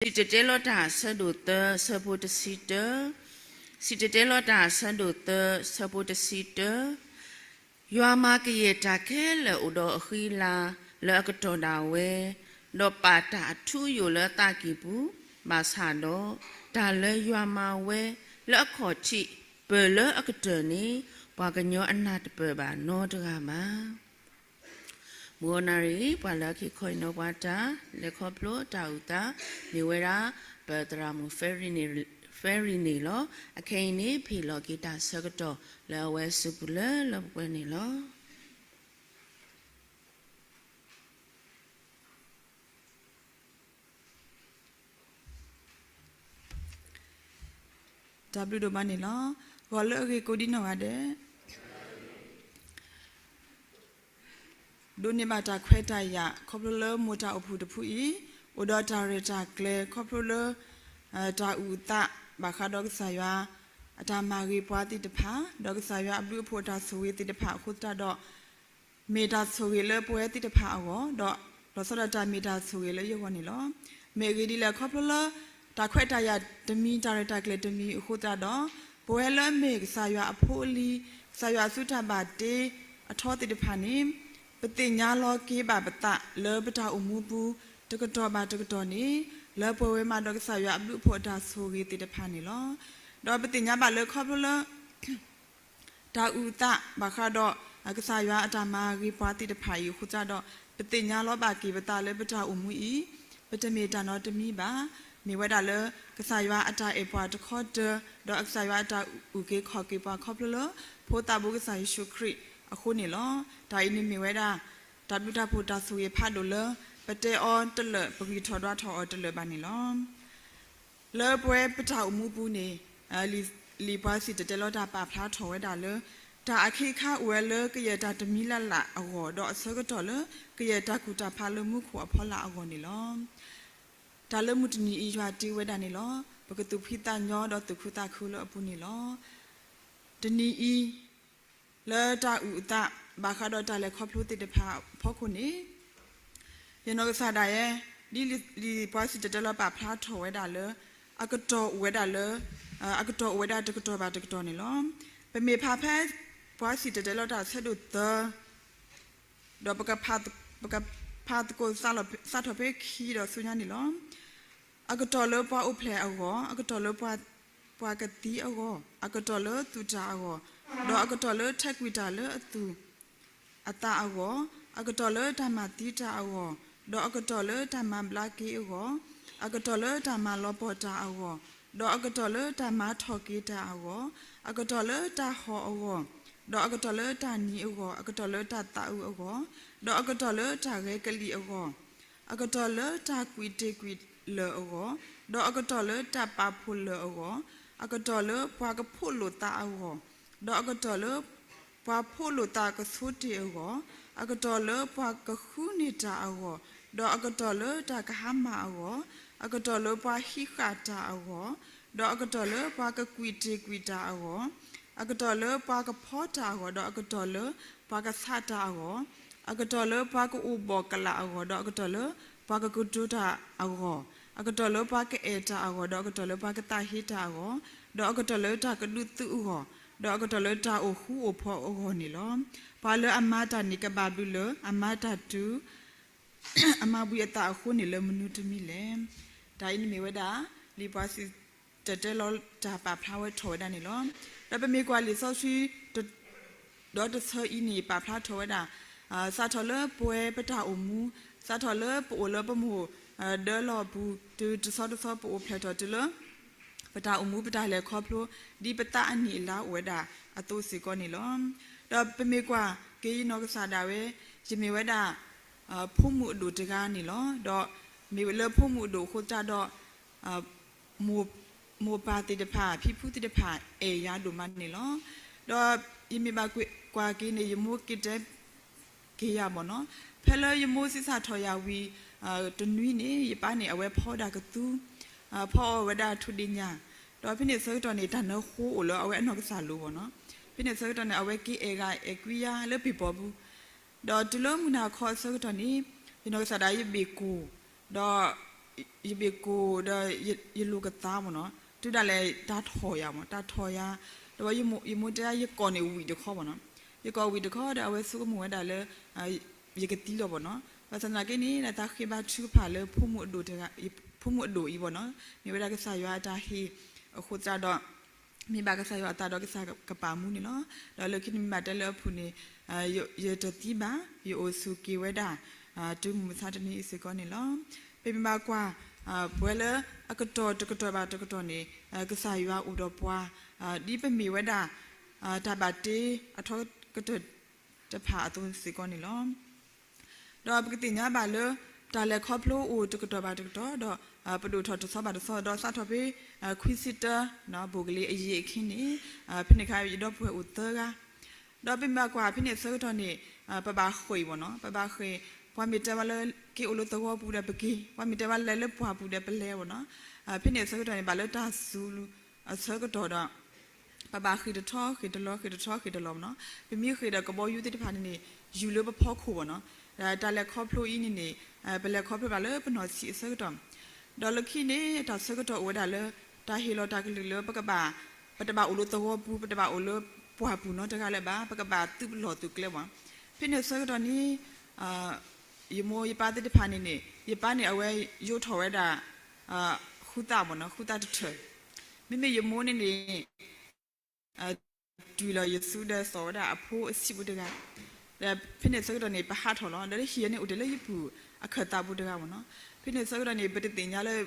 စံၣ်တဲၤတဲလီၤတၢ်အဆၢဒိၣ်သၢ ဆၢဖိတဆံတၢ, စံၣ်တဲၤတဲလီၤတၢ်အဆၢဒိၣ်သၢ ဆၢဖိတဆံတၢ, ယွၤမၤကယဲၢ်တၢ်ခဲလၢာ်အိၣ်ဒီးအဃံအလၤလၢအကတီၢ်ဒၣ်ဝဲ, ဒီးပာ်တၢ်အထူအယိာ်လၢအသးကံၢ်ပူၤ, ဘၣ်ဆၣ်ဒီး တၢ်လၢယွၤမၤဝဲလၢအခီၣ်ထံး ပၢၢ်လၢအကတၢၢ်န့ၣ် ပှၤကညီအနၢ်တပၢၢ်ဘၣ်နီတဂၤဘၣ်. မုၢ်ဂီၤနၣ်ရံၣ် ပှၤလၢအက့ၤခီအံၤနီၤပှၤတၢ် လဲၤခီဖျိတၢ်အုၣ်သး မ့ၢ်ဝဲဒၣ် ပသရၣ်မုၣ် Ferry န့ၣ်လီၤ. အခဲအံၤန့ၣ် ဖ့ၣ်လီၤက့ၤတၢ်ဆၢကတီၢ်လၢအဝဲစုပူၤလၢလၢပှဲၤပှဲၤန့ၣ်လီၤ. တၢ်ဘျုးဒိၣ်မးန့ၣ်လီၤ. ဂီၤလၢအဂ့ၤကိးဒံနီၢ်ဂၤဒဲး ဒိးန့ၢ်ဘၣ်တၢ်ခွဲးတၢ်ယာ် ခီဖျိလၢမိၢ်တၢ်အိၣ်ဖှိၣ်တဖုအံၤ အိၣ်ဒီးတၢ်ရဲၣ်တၢ်ကျဲၤ ခီဖျိလၢ တၢ်အုၣ်အသး ဘၣ်ဃးဒီးကစၢ်ယွၤ အတၢ်မၤဂ့ၤပှၤသ့ၣ်တဖၣ် ဒီးကစၢ်ယွၤအဘျုးအဖှိၣ်အတၢ်ဆိၣ်ဂ့ၤသ့ၣ်တဖၣ်အဃိသတးဒီး မ့ၢ်တၢ်ဆိၣ်ဂ့ၤလၢပဝဲသ့ၣ်တဖၣ်အဂီၢ် ဒီးလီၤဆီဒၣ်တၢ်မ့ၢ်တၢ်ဆိၣ်ဂ့ၤလၢယဂီၢ်န့ၣ်လီၤ. မ့ၢ်အဂ့ၢ်ဒ်လဲၣ် ခီဖျိလၢ တၢ်ခွဲးတၢ်ယာ်တမံၤ တၢ်ရဲၣ်တၢ်ကျဲၤတမံၤအဃိသတးဒီး ပဝဲလၢအမ့ၢ်ကစၢ်ယွၤအဖိအလံၤ ကစၢ်ယွၤအစုတၢ်ဘၣ်တ့အထီသ့ၣ်တဖၣ်န့ၣ် ပသ့ၣ်ညါလီၤက့ၤဘၣ်ပသးလၢပတၢ်အိၣ်မူပူၤ တကတီၢ်ဘၣ်တကတီၢ်န့ၣ် လၢပှဲၤဝဲမးဒီးကစၢ်ယွၤအဘျုးအဖှိၣ်အတၢ်ဆိၣ်ဂ့ၤသ့ၣ်တဖၣ်န့ၣ်လီၤ. ဒီးပသ့ၣ်ညါဘၣ်လၢခီဖျိလၢ တၢ်အုၣ်အသး ဘၣ်ဃးဒီး ကစၢ်ယွၤအတၢ်မၤဂ့ၤပှၤသ့ၣ်တဖၣ်အံၤအဃိသတးဒီး ပသ့ၣ်ညါလီၤဘၣ်က့ၤပသးလၢပတၢ်အိၣ်မူအံၤ ပတမ့ၢ်တၢ်နီတမံၤဘၣ်. မ့ၢ်ဝဲဒၣ်လၢ ကစၢ်ယွၤအတၢ်အဲၣ်ပှၤတခီတၢၤ ဒီးကစၢ်ယွၤအတၢ်အုၣ်က့ၤခီၣ်က့ၤပှၤခီဖျိလၢ ဖိသးဘိကစၢ်ယ့ၣ်ၡူးခရံာ်အဃိန့ၣ်လီၤ. တၢ်အံၤန့ၣ်မ့ၢ်ဝဲဒၣ် တၢ်ဘျုးတၢ်ဖှိၣ်တၢ်ဆိၣ်ဂ့ၤဖးဒိၣ်လၢ ပတဲအီၤတလၢာ် ပဂံၢ်ထီၣ်ဒွးထီၣ်အီၤတလၢာ်ဘၣ်န့ၣ်လီၤ. လၢပဝဲပတၢ်အိၣ်မူပူၤန့ၣ် လံာ်ပှၤစံၣ်တဲၤတဲလီၤတၢ်ပာ်ဖျါထီၣ်ဝဲဒၣ်လၢ တၢ်အခံခါအိၣ်ဝဲလၢကယဲၢ်တၢ်တမံၤလၢ်လၢ်အဂီၢ် ဒီးအဆၢကတီၢ်လၢကယဲၢ်တၢ်ကူၣ်တၢ်ဖးလၢမူခိၣ်အဖီလာ်အဂီၢ်န့ၣ်လီၤ. တၢ်လၢမုၢ်တနံၤအံၤယွၤတ့ဝဲဒၣ်န့ၣ်လီၤ. ပကသူၣ်ဖှံသးညီဒီးသူၣ်ခုသးခုလၢအပူၤန့ၣ်လီၤ. တနံၤအံၤ လၢတၢ်အုၣ်အသး ဘၣ်ဃးဒီးတၢ်လဲၤခီဖျိသ့ၣ်တဖၣ်အဖီခိၣ်န့ၣ် ယနီၢ်ကစၢ်ဒၣ်ယဲ ဒ်လံာ်ပှၤစံၣ်တဲၤတဲလီၤပာ်ဖျါထီၣ်ဝဲဒၣ်လၢ အကတီၢ်အိၣ်ဝဲဒၣ်လၢ အကတီၢ်အိၣ်ဝဲဒၣ်တကတီၢ်ဘၣ်တကတီၢ်န့ၣ်လီၤ. ပမ့ၢ်ဖးဖဲ ပှၤစံၣ်တဲၤတဲလီၤတၢ်ဆၢဒိၣ်သၢ ဒီးပကဖးသကိးစးထီၣ်ဖဲခံဒီးဆူညါန့ၣ်လီၤ. အကတီၢ်လၢပှၤအိၣ်ဖျဲၣ်အဂီၢ်, အကတီၢ်လၢပှၤကသံအဂီၢ်, အကတီၢ်လၢသူၣ်တၢ်အဂီၢ်, ဒီးအကတီၢ်လၢထဲးကွံာ်တၢ်လၢအသူၣ် အသးအဂီၢ်, အကတီၢ်လၢတၢ်မၤသံတၢ်အဂီၢ်, ဒီးအကတီၢ်လၢတၢ်မၤဘျါက့အဂီၢ်, အကတီၢ်လၢတၢ်မၤလီၤပှီၢ်တၢ်အဂီၢ်, ဒီးအကတီၢ်လၢတၢ်မၤထီၣ်က့ၤတၢ်အဂီၢ်, အကတီၢ်လၢတၢ်ဟီၣ်အဂီၢ်, ဒီးအကတီၢ်လၢတၢ်နံၤအဂီၢ်, အကတီၢ်လၢတၢ်သးအုးအဂီၢ်, ဒီးအကတီၢ်လၢတၢ်ဂဲၤကလံၣ်အဂီၢ်, အကတီၢ်လၢတၢ်ကွံာ်တ့ၢ်ကွံာ်လၢာ်အဂီၢ်, ဒီးအကတီၢ်လၢတၢ်ပာ်ဖှိၣ်လၢာ်အဂီၢ်, အကတီၢ်လၢပှၤကဖိးလိာ်သးအဂီၢ်, ဒီးအကတီၢ်လၢ ပှၤဖိးလိာ်သးကဆိတ့ၢ်အဂီၢ်, အကတီၢ်လၢပှၤကဃုန့ၢ်တၢ်အဂီၢ်, ဒီးအကတီၢ်လၢတၢ်ကဟါမၢ်အဂီၢ်, အကတီၢ်လၢပှၤဟံးဃာ်တၢ်အဂီၢ်, ဒီးအကတီၢ်လၢပှၤကကွံာ်တ့ၢ်ကွံာ်တၢ်အဂီၢ်, အကတီၢ်လၢပှၤကဖီတၢ်အဂီၢ်, ဒီးအကတီၢ်လၢပှၤကဆးတၢ်အဂီၢ်, အကတီၢ်လၢပှၤကအိၣ်ဘှီၣ်ကလာ်အဂီၢ်, ဒီးအကတီၢ်လၢပှၤကကတိၤတၢ်အဂီၢ်, အကတီၢ်လၢပှၤကအဲၣ်တၢ်အဂီၢ်, ဒီးအကတီၢ်လၢပှၤကသးဟ့တၢ်အဂီၢ်, ဒီးအကတီၢ်လၢတၢ်ကဒုးသုးအဂီၢ်, ဒီးအကတီၢ်လၢတၢ်အိၣ်ဃူအိၣ်ဖိးအဂီၢ်န့ၣ်လီၤ. ပှၤလၢအမၤတၢ်န့ၣ်ကဘၣ်ဘျုးလၢအမၤတၢ်တုၤ အမၤဘှံးအသးအဃိန့ၣ်လၢမနုၤတမံၤလဲၣ်. တၢ်အံၤန့ၣ်မ့ၢ်ဝဲဒၣ် လံာ်ပှၤစံၣ်တဲၤတဲလီၤတၢ်ပာ်ဖျါဝဲထီၣ်ဝဲဒၣ်န့ၣ်လီၤ. ဒီးပမ့ၢ်ကွၢ်လံာ်စီဆှံ ဒီတဆၢအံၤန့ၣ် ပာ်ဖျါထီၣ်ဝဲဒၣ် စးထီၣ်လၢပဝဲပတၢ်အိၣ်မူ, စးထီၣ်လၢပအိၣ်လၢပမိၢ်ဒၢလီၢ်ပူၤ တုၤတဆီတဆီပအိၣ်ဖျဲၣ်ထီၣ်တုၤလၢ ပတၢ်အိၣ်မူပတၢ်လဲၤခီဖျိ ဒ်ပသးအနံၣ်အလါအိၣ်ဝဲဒၣ်အသိးစ့ၢ်ကီးန့ၣ်လီၤ. ဒီးပမ့ၢ်ကွၢ်က့ၤယနီၢ်ကစၢ်ဒၣ်ဝဲ ယမ့ၢ်ဝဲဒၣ် ဖိမုၣ်အဒိၣ်တဂၤန့ၣ်လီၤ. ဒီးမ့ၢ်လၢဖိမုၣ်အဒိၣ်အဃိသတးဒီး မိၢ်ပၢ်သ့ၣ်တဖၣ် ဖံဖုသ့ၣ်တဖၣ် အဲၣ်ယၤဒိၣ်မးန့ၣ်လီၤ. ဒီးယမ့ၢ်ဘၣ်ကွၢ်က့ၤန့ၣ် ယမိၢ်က့ၤတဲ က့ၤယၤမ့ၢ်နီၤ, ဖဲလၢယမိၢ်ဆံးစၢ်ထီၣ်ယၤဝံၤ တနွံန့ၣ် ယပၢ်န့ၣ် အဝဲဖီဝဲဒၣ်ကသူ, ဖီအီၣ်ဝဲဒၣ်ထူဒ့ညၣ်, ဒီးဖဲန့ၣ်ဆၢကတီၢ်န့ၣ် တၢ်နၢဃိအိၣ်လၢအဝဲအနီၢ်ကစၢ်လိၤမ့ၢ်နီၤ, ဖဲန့ၣ်ဆၢကတီၢ်န့ၣ် အဝဲက့ၤအဲၣ်ဂၤအဲၣ်ကွံယၤလၢပ့ၤပီၤပူၤ, ဒီးတုၤလၢမုၢ်နၤခီအဆၢကတီၢ်န့ၣ် ယနီၢ်ကစၢ်ဒၣ်ယဘ့ၣ်ကိၢ်, ဒီး ယဘ့ၣ်ကိၢ်ဒီးယလိၤကသါမ့ၢ်နီၤ, တုၤဒၣ်လဲာ်တၢ်ထီၣ်ယၤမ့ၢ် တၢ်ထီၣ်ယၤ, ဒီးယမိၢ်တဲယကိာ်န့ၣ်ဝံၣ်တခီမ့ၢ်နီၤ, ယကိာ်ဝံၣ်တခီဒီး အဝဲဆိကမိၣ်ဝဲဒၣ်လၢ ယကသံလီၤမ့ၢ်နီၤ, ဘၣ်ဆၣ်သနာ်က့န့ၣ် တၢ်ဃ့ဘါထုကဖၣ်လၢ ဖိမုၣ်အဒိၣ်အံၤမ့ၢ်နီၤ, မ့ၢ်ဝဲဒၣ်ကစၢ်ယွၤအတၢ်ဟ့ၣ်အဃိသတးဒီး မ့ၢ်ဘၣ်ကစၢ်ယွၤအသးဒီးကစၢ်ကပာ်မူန့ၣ်လီၤ. ဒီးလၢခံန့ၣ်မ့ၢ်ဘၣ်တဲလၢအပူၤန့ၣ် ယတသံဘၣ်, ယအိၣ်ဆူၣ်က့ၤဝဲဒၣ် တုၤမုၢ်မဆါတနံၤအံၤစ့ၢ်ကီးန့ၣ်လီၤ. ပမ့ၢ်ဘၣ်ကွၢ် ပဝဲလၢအကတီၢ်တကတီၢ်ဘၣ်တကတီၢ်န့ၣ် ကစၢ်ယွၤအိၣ်ဒီးပှၤ ဒ်ပမ့ၢ်ဝဲဒၣ် တၢ်ဘၣ်တ့အထီကတၢၢ်တဖၣ်အသိးစ့ၢ်ကီးန့ၣ်လီၤ. ဒီးပကသ့ၣ်ညါဘၣ်လၢ တၢ်လဲၤခီဖျိအိၣ်တကတီၢ်ဘၣ်တကတီၢ် ဒီးပဒိၣ်ထီၣ်တဆီဘၣ်တဆီ ဒီးစးထီၣ်ဖဲ ခွံဆံတၢ ဘိၣ်ကလံၤအယံၤအခံန့ၣ် ဖဲန့ၣ်အခါ ယဒီပုၢ်ဝဲၢ်အိၣ်သၢဂၤ, ဒီးပမ့ၢ်ဘၣ်ကွၢ်ဖဲန့ၣ်အဆၢကတီၢ်န့ၣ် ပဘၣ်ဃ့ၢ်မ့ၢ်နီၤ, ပဘၣ်ဃ့ၢ်, ပှၤမ့ၢ်တဲဘၣ်လၢ က့ၤအိၣ်လၢသဝီပူၤဒီးပက့ၤ, ပှၤမ့ၢ်တဲဘၣ်လဲၤလၢပှၢ်ပူၤဒီးပလဲၤမ့ၢ်နီၤ, ဖဲန့ၣ်အဆၢကတီၢ်န့ၣ် ဘၣ်လၢတၢ်စူၤအဆၢကတီၢ်ဒီး ပဘၣ်ဃ့ၢ်တထီ ဃ့ၢ်တလီၤ ဃ့ၢ်တထီ ဃ့ၢ်တလီၤမ့ၢ်နီၤ, ပမ့ၢ်ဃ့ၢ်ဒီးကဘီယူၤသ့ၣ်တဖၣ်န့ၣ်န့ၣ် ယူၤလၢပဖီခိၣ်မ့ၢ်နီၤ, ဒီးတၢ်လဲၤခီဖျိအံၤန့ၣ်န့ၣ် ပလဲၤခီဖျိဘၣ်လၢပနီၢ်ဆံးအဆၢကတီၢ်, ဒီးလၢခံန့ၣ် တၢ်ဆၢကတီၢ်အိၣ်ဝဲဒၣ်လၢ တၢ်ဟ့ၣ်လီၤတၢ်ကလုၢ်လၢပကဘၣ် ပတဘၣ်အိၣ်လၢသဝီပူၤ ပတဘၣ်အိၣ်လၢပှၢ်ပူၤနီတဂၤလၢၤဘၣ်, ပကဘၣ်သုးပလီၢ်သုးကျဲမ့ၢ်နီၤ, ဖဲန့ၣ်အဆၢကတီၢ်န့ၣ် ယမိၢ်ယပၢ်သ့ၣ်တဖၣ်န့ၣ်န့ၣ် ယပၢ်န့ၣ် အဝဲယိးထီၣ်ဝဲဒၣ် ဃုသၣ်မ့ၢ်နီၤ, ဃုသၣ်တထၢၣ်, မ့မ့ၢ်ယမိၢ်န့ၣ်န့ၣ် တုၤလီၤယစုဒီးသိးဝဲဒၣ်အဖိအဆံးဖိတဂၤ, ဒီးဖဲန့ၣ်အဆၢကတီၢ်န့ၣ် ပဟးထီၣ်လီၤ, ဒီးလၢဟံၣ်န့ၣ်အိၣ်တ့ၢ်လၢယပုၢ်အခၢၣ်သးပူၤတဂၤမ့ၢ်နီၤ, ဖဲန့ၣ်အဆၢကတီၢ်န့ၣ် ပတသ့ၣ်ညါလၢ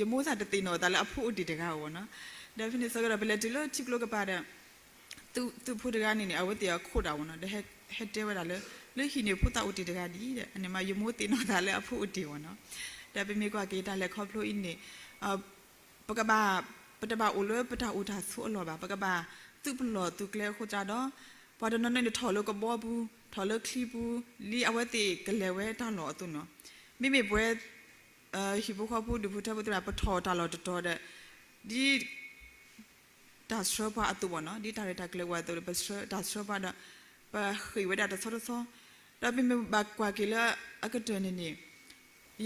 ယမိၢ်သးတသ့ၣ်နီၣ်သးလၢအဖိအိၣ်တ့ၢ်တဂၤဧိၤမ့ၢ်နီၤ, ဒီးဖဲန့ၣ်အဆၢကတီၢ် ပလဲၤတုၤလၢထံကျိကပၤဒီး သုးဖိတဂၤန့ၣ်န့ၣ် အဝဲသ့ၣ်အခိၣ်ဒၣ်မ့ၢ်နီၤ, ဒီးဟဲတဲဝဲဒၣ်လၢ လၢဟံၣ်န့ၣ်ဖိသၣ်အိၣ်တ့ၢ်တဂၤဒံးဒီး အန့ၣ်မး ယမိၢ်သ့ၣ်နီၣ်သးလၢအဖိအိၣ်တ့ၢ်မ့ၢ်နီၤ, ဒီးပမ့ၢ်ကွၢ်က့ၤတၢ်လဲၤခီဖျိအံၤန့ၣ် ပကဘၣ် ပတဘၣ်အိၣ်လၢပတၢ်အိၣ်တၢ်ဆိးအလီၢ်ဘၣ်, ပကဘၣ်သုးပလီၢ်သုးကျဲအဃိသတးဒီး ပှၤတနီၤနီၤန့ၣ်ထီၣ်လၢကဘီပူၤ ထီၣ်လၢချံပူၤ လံအဝဲသ့ၣ်ကလဲၤဝဲတၢ်လီၢ်အသိးနီၤ, မ့မ့ၢ်ပဝဲ ဟံၣ်ဖိဃီဖိဒူၣ်ဖိထၢဖိသ့ၣ်တဖၣ် ပထီၣ်တၢ်လီၢ်တတီၤဒီး ဒ် တၢ်ဆှၢပှၤအသိးမ့ၢ်နီၤ, ဒ်တၢ်ရဲၣ်တၢ်ကျဲၤဝဲအသိးဒီး ပဆှၢတၢ်ဆှၢပှၤဒီး ပဃ့ၢ်ဝဲဒၣ်တဆီတဆီ, ဒီးပမ့ၢ်ဘၣ်ကွၢ်က့ၤလၢအကတၢၢ်န့ၣ်န့ၣ်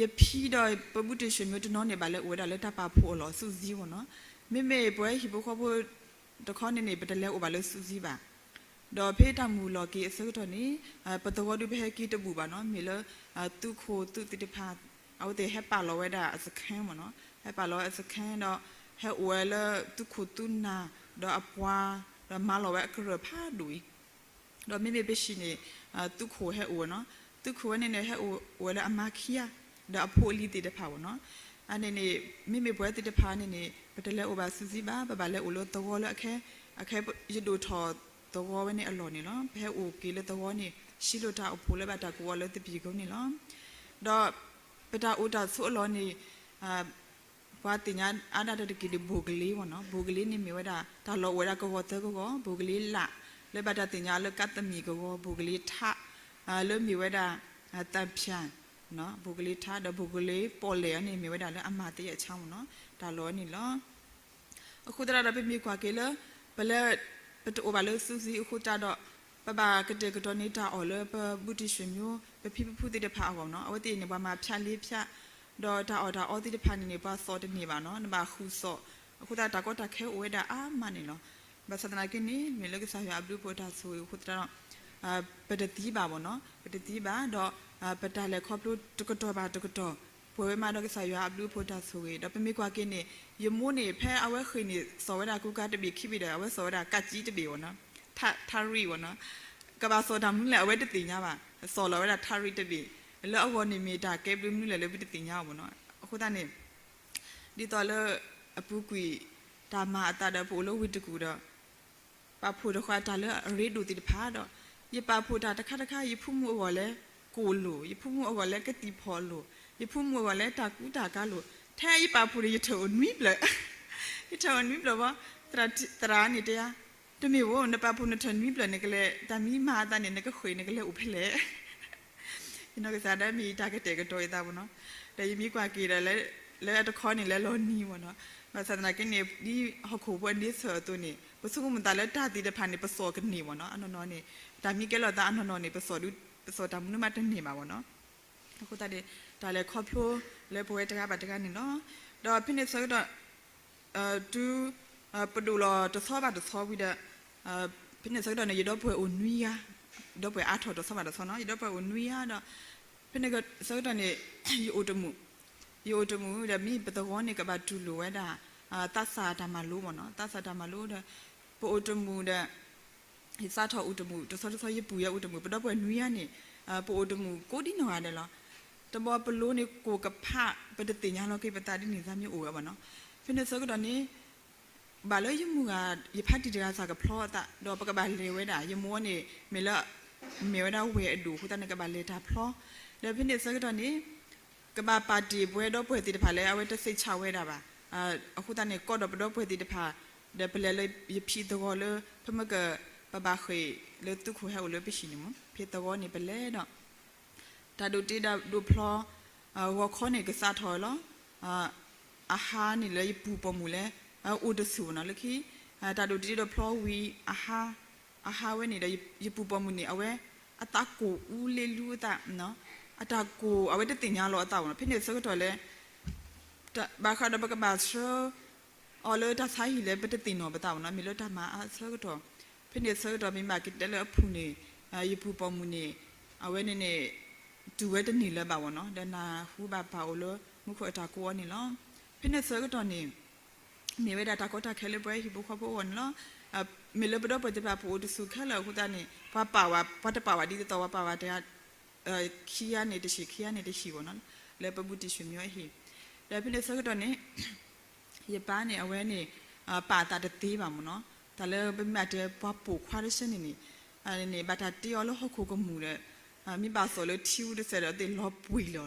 ယဖံဒီးပဘူးတံၢ်ဆွေမျိုးတနီၤန့ၣ် ဘၣ်လဲၤအိၣ်ဝဲဒၣ်လၢတၢ်ပာ်ဖှိၣ်အလီၢ်စုစည်းမ့ၢ်နီၤ, မ့မ့ၢ်ပဝဲဟံၣ်ဖိဃီဖိတခီန့ၣ်န့ၣ် ပတလဲၤအိၣ်ဘၣ်လၢစုစည်းဘၣ်, ဒီးဖဲတၢ်မုၢ်လီၤက့ၤအဆၢကတီၢ်န့ၣ် ပသဝီဒုးပဟဲက့ၤတဘူၣ်ဘၣ်နီၤ, မ့ၢ်လၢ သုးခိၣ်သုးသ့ၣ်တဖၣ် အဝဲသ့ၣ်ဟဲပာ်လီၤဝဲဒၣ်အစခန်းမ့ၢ်နီၤ, ဟဲပာ်လီၤဝဲအစခန်းဒီး ဟဲအိၣ်ဝဲလၢသုးခိၣ်သုးနၢ် ဒီးအပှၤ ဒီးမၤလီၤဝဲအကရၢၢ်ဖးဒိၣ်အံၤ, ဒီးမ့မ့ၢ်ပဟံၣ်န့ၣ် သုးခိၣ်ဟဲအိၣ်ဝဲနီၤ, သုးခိၣ်ဝဲန့ၣ်န့ၣ် ဟဲအိၣ်ဝဲလၢအမါခံဂၤ ဒီးအဖိအလံၤသ့ၣ်တဖၣ်မ့ၢ်နီၤ, အန့ၣ်န့ၣ် မ့မ့ၢ်ပဝဲသ့ၣ်တဖၣ်န့ၣ်န့ၣ် ပတလဲၤအိၣ်ဘၣ်စုစည်းဘၣ်, ပဘၣ်လဲၤအိၣ်လၢသဝီလၢအခဲ အခဲယဒိၣ်ထီၣ်သဝီဝဲန့ၣ်အလီၢ်န့ၣ်လီၤ, ပဟဲအိၣ်က့ၤလၢသဝီန့ၣ် ဆံးလိာ်တၢ်အိၣ်ဖှိၣ်လၢဘၣ်တၢ်ကဝီၤလၢသပံးကိန့ၣ်လီၤ, ဒီးပတၢ်အိၣ်တၢ်ဆိးအလီၢ်န့ၣ် ပှၤသ့ၣ်ညါအါဒၣ်တက့ၢ်ဒီး ဘိၣ်ကလ့မ့ၢ်နီၤ, ဘိၣ်ကလ့န့ၣ်မ့ၢ်ဝဲဒၣ် တၢ်လီၢ်အိၣ်ဝဲဒၣ်ကဝီၤသၢကဝီၤ, ဘိၣ်ကလ့လး လၢဘၣ်တၢ်သ့ၣ်ညါလၢကါသမံၣ်ကဝီၤ, ဘိၣ်ကလ့ထး လၢမ့ၢ်ဝဲဒၣ် သၣ်ဖၠၣ် ဘိၣ်ကလ့ထး ဒီးဘိၣ်ကလ့ပီၣ်လဲၣ်အန့ၣ် မ့ၢ်ဝဲဒၣ်လၢအမၤသယဲၣ်ဆါမ့ၢ်နီၤ, တၢ်လီၢ်န့ၣ်လီၤ. အဃိသတးဒီး ပမ့ၢ်ကွၢ်က့ၤလၢ ပလဲၤ ပတအိၣ်ဘၣ်လၢစုစည်းအဃိသတးဒီး ပဘၣ်ကတဲာ်ကတီၤန့ၢ်တၢ်အီၣ်လၢပဘူးတံၢ်ဆွေမျိုး ပဖံပဖုသ့ၣ်တဖၣ်အဂီၢ်နီၤ, အဝဲသ့ၣ်န့ၣ် ပှၤမၤဖၠးလ့ဖၠး ဒီးတၢ်အီၣ်တၢ်အီသ့ၣ်တဖၣ်န့ၣ်န့ၣ် ပှၤသိးတန့ၢ်ဘၣ်နီၤ, နဘၣ်ဃုာ်သိး, အဃိသတးတၢ်ကီတၢ်ခဲအိၣ်ဝဲဒၣ်အါမးန့ၣ်လီၤ. ဘၣ်ဆၣ်သနာ်က့န့ၣ် မ့ၢ်လၢကစၢ်ယွၤအဘျုးအဖှိၣ်အတၢ်ဆိၣ်ဂ့ၤအဃိသတးဒီး ပတသံဘၣ်မ့ၢ်နီၤ, ပတသံဘၣ်ဒီး ပတၢ်လဲၤခီဖျိတကတီၢ်ဘၣ်တကတီၢ် ပှဲၤဝဲမးဒီးကစၢ်ယွၤအဘျုးအဖှိၣ်တၢ်ဆိၣ်ဂ့ၤ, ဒီးပမ့ၢ်ကွၢ်က့ၤန့ၣ် ယမိၢ်န့ၣ် ဖဲအဝဲဃ့ၢ်န့ၣ် သိးဝဲဒၣ်ကူကါတဘ့ၣ်ခံဘ့ၣ်ဒီး အဝဲသိးဝဲဒၣ်ကးကံတဘ့ၣ်မ့ၢ်နီၤ, ထါရံၣ်မ့ၢ်နီၤ, ကဘၣ်သိးတၢ်မနုၤလဲၣ် အဝဲတသ့ၣ်ညါဘၣ်, သိးလီၤဝဲဒၣ်ထါရံၣ်တဘ့ၣ်, လၢအဂီၢ်န့ၣ်မ့ၢ်တၢ်ကဲဘျုးမနုၤလဲၣ်လၢပတသ့ၣ်ညါအီၤမ့ၢ်နီၤ, အဃိသတးန့ၣ် ဒ်သိးလၢ အပူၤကွံာ် တၢ်မၤအသးဒီးပအိၣ်လၢဝ့ၢ်တကူၣ်ဒီး ပာ်ဖှိၣ်တဃာ်တၢ်လၢအရ့ဒိၣ်သ့ၣ်တဖၣ်ဒီး ယပာ်ဖှိၣ်တၢ်တခါတခါ ယဖိမုၣ်အဂီၢ်လၢကိၣ်လိာ်, ယဖိမုၣ်အဂီၢ်လၢကသံၣ်ဖီၣ်လိာ်, ယဖိမုၣ်အဂီၢ်လၢတၢ်ကူတၢ်ကၤလိာ်, ထဲယပာ်ဖှိၣ်န့ၣ် ယထၢၣ်အိၣ်နွံဖျၢၣ်, ယထၢၣ်အိၣ်နွံဖျၢၣ်ဘၣ်, သရၣ်န့ၣ်တဲယၤ, တမ့ၢ်ဧိၤ နပာ်ဖှိၣ်နထၢၣ်နွံဖျၢၣ် နကလဲၤ တၢ်မံမၤအသးန့ၣ် နကဃ့ၢ် နကလဲၤအိၣ်ဖဲလဲၣ် ယနီၢ်ကစၢ်ဒၣ်မ့ၢ်တၢ်ကတဲာ်ကတီၤယသးမ့ၢ်နီၤ, ဒီးယမ့ၢ်ကွၢ်က့ၤဒီး လၢအတခီန့ၣ် လဲၤလီၤနံၤမ့ၢ်နီၤ, ဘၣ်ဆၣ်သနာ်က့န့ၣ် ဒ်ဟီၣ်ခိၣ်ဖိအန့ဆၢၣ်အသိးန့ၣ် ပဆိကမိၣ်သးလၢတၢ်သ့ၣ်တဖၣ်န့ၣ် ပသိးကန့ၢ်မ့ၢ်နီၤ, အနီၢ်နီၢ်န့ၣ် တၢ်မံကဲလိာ်သးအနီၢ်နီၢ်န့ၣ် ပသိးဒု ပသိးတၢ်မနုၤမးတန့ၢ်ဘၣ်မ့ၢ်နီၤ, အဃိသတးန့ၣ် တၢ်လဲၤခီဖျိ လၢပဝဲတဂၤဘၣ်တဂၤန့ၣ်လီၤ. ဒီးဖဲန့ၣ်ဆၢကတီၢ် တုၤ ပဒိၣ်လီၤတဆီဘၣ်တဆီဝံၤဒီး ဖဲန့ၣ်ဆၢကတီၢ်န့ၣ် ယဒီပုၢ်ဝဲၢ်အိၣ်နွံဂၤ, ဒီပုၢ်ဝဲၢ်အါထီၣ်တဆီဘၣ်တဆီနီၤ, ယဒီပုၢ်ဝဲၢ်အိၣ်နွံဂၤဒီး ဖဲန့ၣ်ဆၢကတီၢ်န့ၣ် ယအိၣ်တမုာ်, ယအိၣ်တမုာ်ဒီး မ့ၢ်ပသဝီန့ၣ် ကဘၣ်တူၢ်လိာ်ဝဲဒၣ် သးစၢ်တၢ်မၤလိမ့ၢ်နီၤ, သးစၢ်တၢ်မၤလိဒီး ပအိၣ်တမုာ်ဒီး ယစးထီၣ်အိၣ်တမုာ် တဆီတဆီ ယပုၢ်ယအိၣ်တမုာ် ပဒီပုၢ်ဝဲၢ်နွံဂၤန့ၣ် ပအိၣ်တမုာ်ကိးဒ်နီၢ်ဂၤဒဲးလီၤ. တဘျီပလိန့ၣ် ကိၢ်ကဖး ပတသ့ၣ်ညါလီၤက့ၤပသးဒ်န့ၣ် သးမ့ၢ်အိၣ်ဝဲဘၣ်နီၤ. ဖဲန့ၣ်ဆၢကတီၢ်န့ၣ် ဘၣ်လၢယမုၢ်ဂၤ ယဖါတံၢ်တဂၤစ့ၢ်ကဖျီအသး ဒီးပကဘၣ်လဲၤဝဲဒၣ် ယမိၢ်န့ၣ် မ့ၢ်လၢ မ့ၢ်ဝဲဒၣ်ဝဲၢ်အဒိၣ်အဃိသတးန့ၣ် ကဘၣ်လဲၤတၢ်ဖျီ, ဒီးဖဲန့ၣ်ဆၢကတီၢ်န့ၣ် ကဘၣ်ပာ်တ့ၢ်ပဝဲဒီပုၢ်ဝဲၢ်သ့ၣ်တဖၣ်လၢအဝဲတသ့ၣ်ညါဝဲဒၣ်ဘၣ်. အဃိသတးန့ၣ် ကိးဒီးပဒီပုၢ်ဝဲၢ်သ့ၣ်တဖၣ် ဒီးပလဲၤလၢယဖံအသဝီလၢ ဖဲမ့ၢ်က ပဘၣ်ဃ့ၢ်လၢသုးခိၣ်ဟဲအိၣ်လၢပဟံၣ်န့ၣ်မ့ၢ် ဖံအသဝီန့ၣ်ပလဲၤဒီး တၢ်ဒိးတ့ဒိးဖျီ ဂီၤခီန့ၣ် ကစးထီၣ်ဝဲလီၤ. အဟါန့ၣ်လၢယပုၢ်ပိာ်မုၣ်လၢ အိၣ်တဆူၣ်နီၤ လၢခံ တၢ်ဒိးတ့ဒိးဖျီဝံၤ အဟါဝဲန့ၣ်ဒီး ယပုၢ်ပိာ်မုၣ်န့ၣ် အဝဲ အသးကိၢ်အူလ့လူအသး အတၢ်ကိၢ် အဝဲတသ့ၣ်ညါလီၤအသးဘၣ်နီၤ. ဖဲန့ၣ်ဆၢကတီၢ်လၢ ဘၣ်ဃးဒီးပကဘၣ်ဆှၢ အီၤလၢတၢ်ဆါဟံၣ်လၢပတသ့ၣ်နီၣ်ပသးဘၣ်နီၤ မ့ၢ်လၢတၢ်မၤအါဆၢကတီၢ်, ဖဲန့ၣ်ဆၢကတီၢ် မ့ၢ်ဘၣ်ကတဲလၢအဖုၣ်န့ၣ် ယပုၢ်ပိာ်မုၣ်န့ၣ် အဝဲန့ၣ်န့ၣ် တူၢ်ဝဲတန့ၢ်လၢၤဘၣ်ဘၣ်နီၤ ဒီးနၢ်ဟူဘၣ်ပာ်အိၣ်လၢမူခိၣ်အတၢ်ကိးအီၤန့ၣ်လီၤ. ဖဲန့ၣ်ဆၢကတီၢ်န့ၣ် မ့ၢ်ဝဲဒၣ်တၢ်ကီတၢ်ခဲလၢပဝဲဟံၣ်ဖိဃီဖိအဂီၢ်န့ၣ်လီၤ. မ့ၢ်လၢပဒီပုၢ်ဝဲၢ်သ့ၣ်တဖၣ်ပအိၣ်တဆူၣ်ခဲလၢာ်အဃိသတးန့ၣ် ပှၤပာ်ဝဲ ပှၤတပာ်ဝဲဒ်သိးသိး ပှၤပာ်ဝဲတဂၤ ခံဂၤန့ၣ်တဟံၣ် ခံဂၤန့ၣ်တဟံၣ်ဘၣ်နီၤ လၢပဘူးတံၢ်ဆွေမျိုးအဟံၣ်, ဒီးဖဲန့ၣ်ဆၢကတီၢ်န့ၣ် ယပၢ်န့ၣ် အဝဲန့ၣ် ပာ်အသးတသ့ဘၣ်မ့ၢ်နီၤ, တၢ်လၢပမ့ၢ်တဲပှၤပိာ်ခွါတဆၢန့ၣ်န့ၣ် န့ၣ် ဘၣ်တၢ်တ့အီၤလၢဟီၣ်ခိၣ်ကမူၣ်ဒီး မ့ၢ်ဘၣ်သိၣ်လၢထံဝူတစဲးဒီးသ့ၣ်လီၤပှံၤလီၤ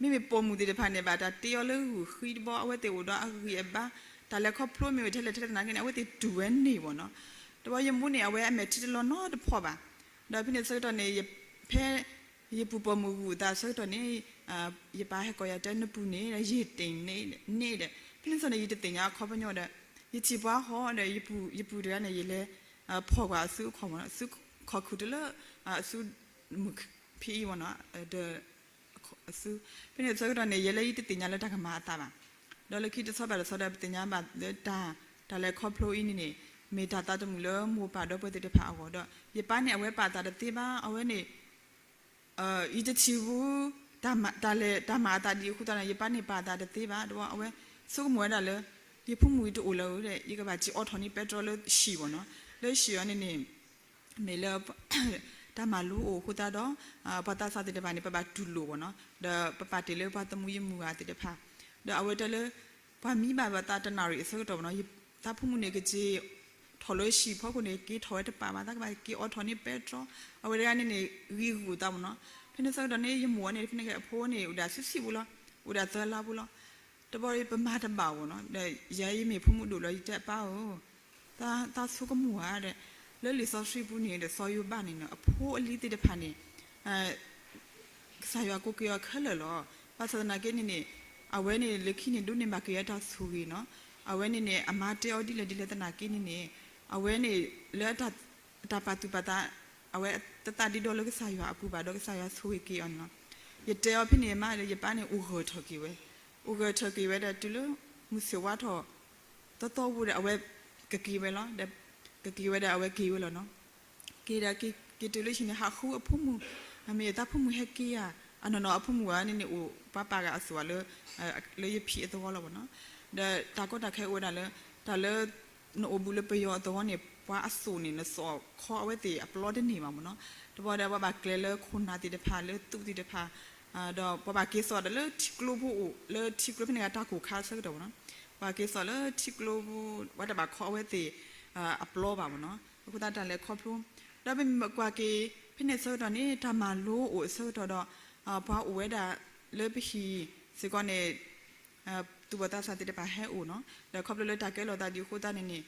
နီၤ, မ့မ့ၢ်ပိာ်မုၣ်သ့ၣ်တဖၣ်န့ၣ် ဘၣ်တၢ်တ့အီၤလၢဂုၢ်ဃံတဘျီ အဝဲသ့ၣ်အိၣ်ဒီးအဂံၢ်အဘါ, တၢ်လဲၤခီဖျိမ့ၢ်ဝဲထဲလဲၣ်ထဲလဲၣ်သနာ်က့န့ၣ် အဝဲသ့ၣ်တူၢ်ဝဲန့ၢ်ဘၣ်နီၤ, တဘျီယမိၢ်န့ၣ် အဝဲအမဲာ်ထံတလီၤနီတဖီဘၣ်, ဒီးဖဲန့ၣ်ဆၢကတီၢ်န့ၣ် ဖဲ ယပုၢ်ပိာ်မုၣ်ဂုာ်အသးဆၢကတီၢ်န့ၣ် ယပၢ်ဟဲကိးယၤတဲ နပုၢ်န့ၣ် ယတ့ၢ်န့ၣ် န့ၣ်ဒီး ဖဲန့ၣ်ဆၢကတီၢ်န့ၣ် ယတသ့ၣ်ညါအခီပညီဒီး ယထံၣ်ပှၤဟီဒီး ယပုၢ်တဂၤန့ၣ် ယလဲၤဖီၣ်ကွၢ်အစုအခီၣ်မ့ၢ်နီၤ, အစုခီၣ်ခုၣ်တလၢ အစုမုၢ်ဖံအံၤမ့ၢ်နီၤ, ဒီး အစု ဖဲန့ၣ်ဆၢကတီၢ်န့ၣ် ယဲလၢယတသ့ၣ်ညါလၢတၢ်ကမၤအသးဘၣ်, ဒီးလၢခံတဆီဘၣ်တဆီဒီး ပသ့ၣ်ညါဘၣ်လၢတၢ် တၢ်လဲၤခီဖျိအံၤန့ၣ်န့ၣ် မ့ၢ်တၢ်သးတမုာ်လၢမိၢ်ပၢ်ဒီပုၢ်ဝဲၢ်သ့ၣ်တဖၣ်အဂီၢ်ဒီး ယပၢ်န့ၣ် အဝဲပာ်သးတသ့ဘၣ်, အဝဲန့ၣ် ယတထံၣ်ဘူး တၢ်မၤ တၢ်လဲၤ တၢ်မၤအသးဒ်အဃိသတးန့ၣ် ယပၢ်န့ၣ်ပာ်သးတသ့ဘၣ်, ဒီးအဝဲဆိကမိၣ်ဝဲဒၣ်လၢ ယဖိမုၣ်အံၤတအိၣ်လၢၤဒီး ယကဘၣ်စံၣ်အိးထီၣ်န့ၢ်ပဲတြီလၢဟံၣ်ဘၣ်နီၤ, လၢဟံၣ်အီၤန့ၣ်န့ၣ် မ့ၢ်လၢ တၢ်မၤလိအိၣ်အဃိသတးဒီး ပှၤသးစၢ်သ့ၣ်တဖၣ်န့ၣ် ပဘၣ်တူၢ်လိာ်ဘၣ်နီၤ, ဒီးပပာ်တ့ၢ်လၢပှၤသမူယမုၢ်ဂၤသ့ၣ်တဖၣ်, ဒီးအဝဲတဲလၢ ပှၤမံဘၣ်ပသးတနၣ်ရံၣ်အဆၢကတီၢ်ဘၣ်နီၤ, သးဖိမုၣ်န့ၣ် ကက့ၤထီၣ်လၢဟံၣ်ဖီခိၣ်န့ၣ် က့ၤထီၣ်ဝဲတပာ်ဘၣ်, သးကဘၣ်က့ၤအိးထီၣ်န့ၢ်ပဲတြီ, အဝဲတဂၤန့ၣ်န့ၣ် ဂံၢ်ဂူာ်သးဘၣ်နီၤ, ဖဲန့ၣ်ဆၢကတီၢ်န့ၣ် ယမိၢ်န့ၣ် ဖဲန့ၣ်အဖိန့ၣ် အိၣ်ဒၣ်ဆံးဆံးဖိလီၤ, အိၣ်ဒၣ်သၢလါဖိလီၤ တဘျီပမၤတဘၣ်ဘၣ်နီၤ, ဒီးယၤယမ့ၢ်ဖိမုၣ်ဒိၣ်လီၤ ယတဲအပၢ်ဧၢ, သးဆိကမိၣ်ဧါဒီး လၢလံာ်စီဆှံပူၤန့ၣ်ဒီး စီၤယိၤဘးန့ၣ်နီၤ အဖိအလံၤသ့ၣ်တဖၣ်န့ၣ် ကစၢ်ယွၤကိးက့ၤအီၤခဲလၢာ်လီၤ. ဘၣ်ဆၣ်သနာ်က့န့ၣ်န့ၣ် အဝဲန့ၣ်လၢခံန့ၣ် ဒိးန့ၢ်ဘၣ်က့ၤအတၢ်ဆိၣ်ဂ့ၤနီၤ, အဝဲန့ၣ်န့ၣ် အမါတဲအီၤဒ်လဲၣ်ဒ်လဲၣ်သနာ်က့န့ၣ်န့ၣ် အဝဲန့ၣ် လၢ တၢ်ပာ်သူၣ်ပာ်သး အဝဲတသးဒ့ဒီလၢကစၢ်ယွၤအပူၤဘၣ်ဒီး ကစၢ်ယွၤဆိၣ်ဂ့ၤက့ၤအီၤန့ၣ်လီၤ. ယတဲအီၤဖဲန့ၣ်မးဒီး ယပၢ်န့ၣ်အိၣ်ဂၢၢ်ထီၣ်က့ၤဝဲ, အိၣ်ဂၢၢ်ထီၣ်က့ၤဝဲဒီးတုၤလၢ မုၢ်ဆ့ၣ်ဝါထီၣ် သီသီဝံၤဒီး အဝဲကက့ၤဝဲလီၤ, ဒီးကက့ၤဝဲဒီးအဝဲက့ၤဝဲလီၤနီၤ. က့ၤဒီးက့ၤတုၤလၢဟံၣ်န့ၣ် ဟးဃုအဖိမုၣ်, အမ့ၢ်သးဖိမုၣ်ဟဲက့ၤဧါ, အနီၢ်နီၢ်အဖိမုၣ်ဧါန့ၣ်န့ၣ် အိၣ်ပှၤပာ်ဂၤအစိၣ်လၢ လၢယဖံအသဝီလီၤဘၣ်နီၤ. ဒီးတၢ်ကီတၢ်ခဲအိၣ်ဝဲဒၣ်လၢ တၢ်လၢ နအိၣ်ဘူးလၢပယီၤအသဝီန့ၣ် ပှၤအစိၣ်န့ၣ် နစိာ်ခီအဝဲသ့ၣ်အပျီတန့ၢ်ဘၣ်မ့ၢ်နီၤ. တဘျီဒီးပှၤဘၣ်ကျဲလၢခိၣ်နၢ်သ့ၣ်တဖၣ် လၢသူးသ့ၣ်တဖၣ် ဒီးပှၤဘၣ်က့ၤစိာ်ဒီးလၢထံကျိဖိအိၣ် လၢထံကျိဖဲန့ၣ်ဂၤတၢ်ကိၢ်ခါဆၢကတီၢ်မ့ၢ်နီၤ. ပှၤက့ၤစိာ်လၢထံကျိဖိ ပှၤတဘၣ်ခီအဝဲသ့ၣ် အပျီဘၣ်မ့ၢ်နီၤ. အဃိသတးတၢ်လဲၤခီဖျိ ဒီးပမ့ၢ်ကွၢ်က့ၤ ဖဲန့ၣ်ဆၢကတီၢ်န့ၣ် တၢ်မၤလိအိၣ်အဆၢကတီၢ်ဒီး ပှၤအိၣ်ဝဲဒၣ်လၢပဟံၣ်စ့ၢ်ကီးန့ၣ် သူၣ်ဘီၣ်သးစၢ်သ့ၣ်တဖၣ်ဟဲအိၣ်နီၤ. ဒီးခီဖျိလၢတၢ်ကဲလီၤသးဒ်အဃိသတးန့ၣ်န့ၣ်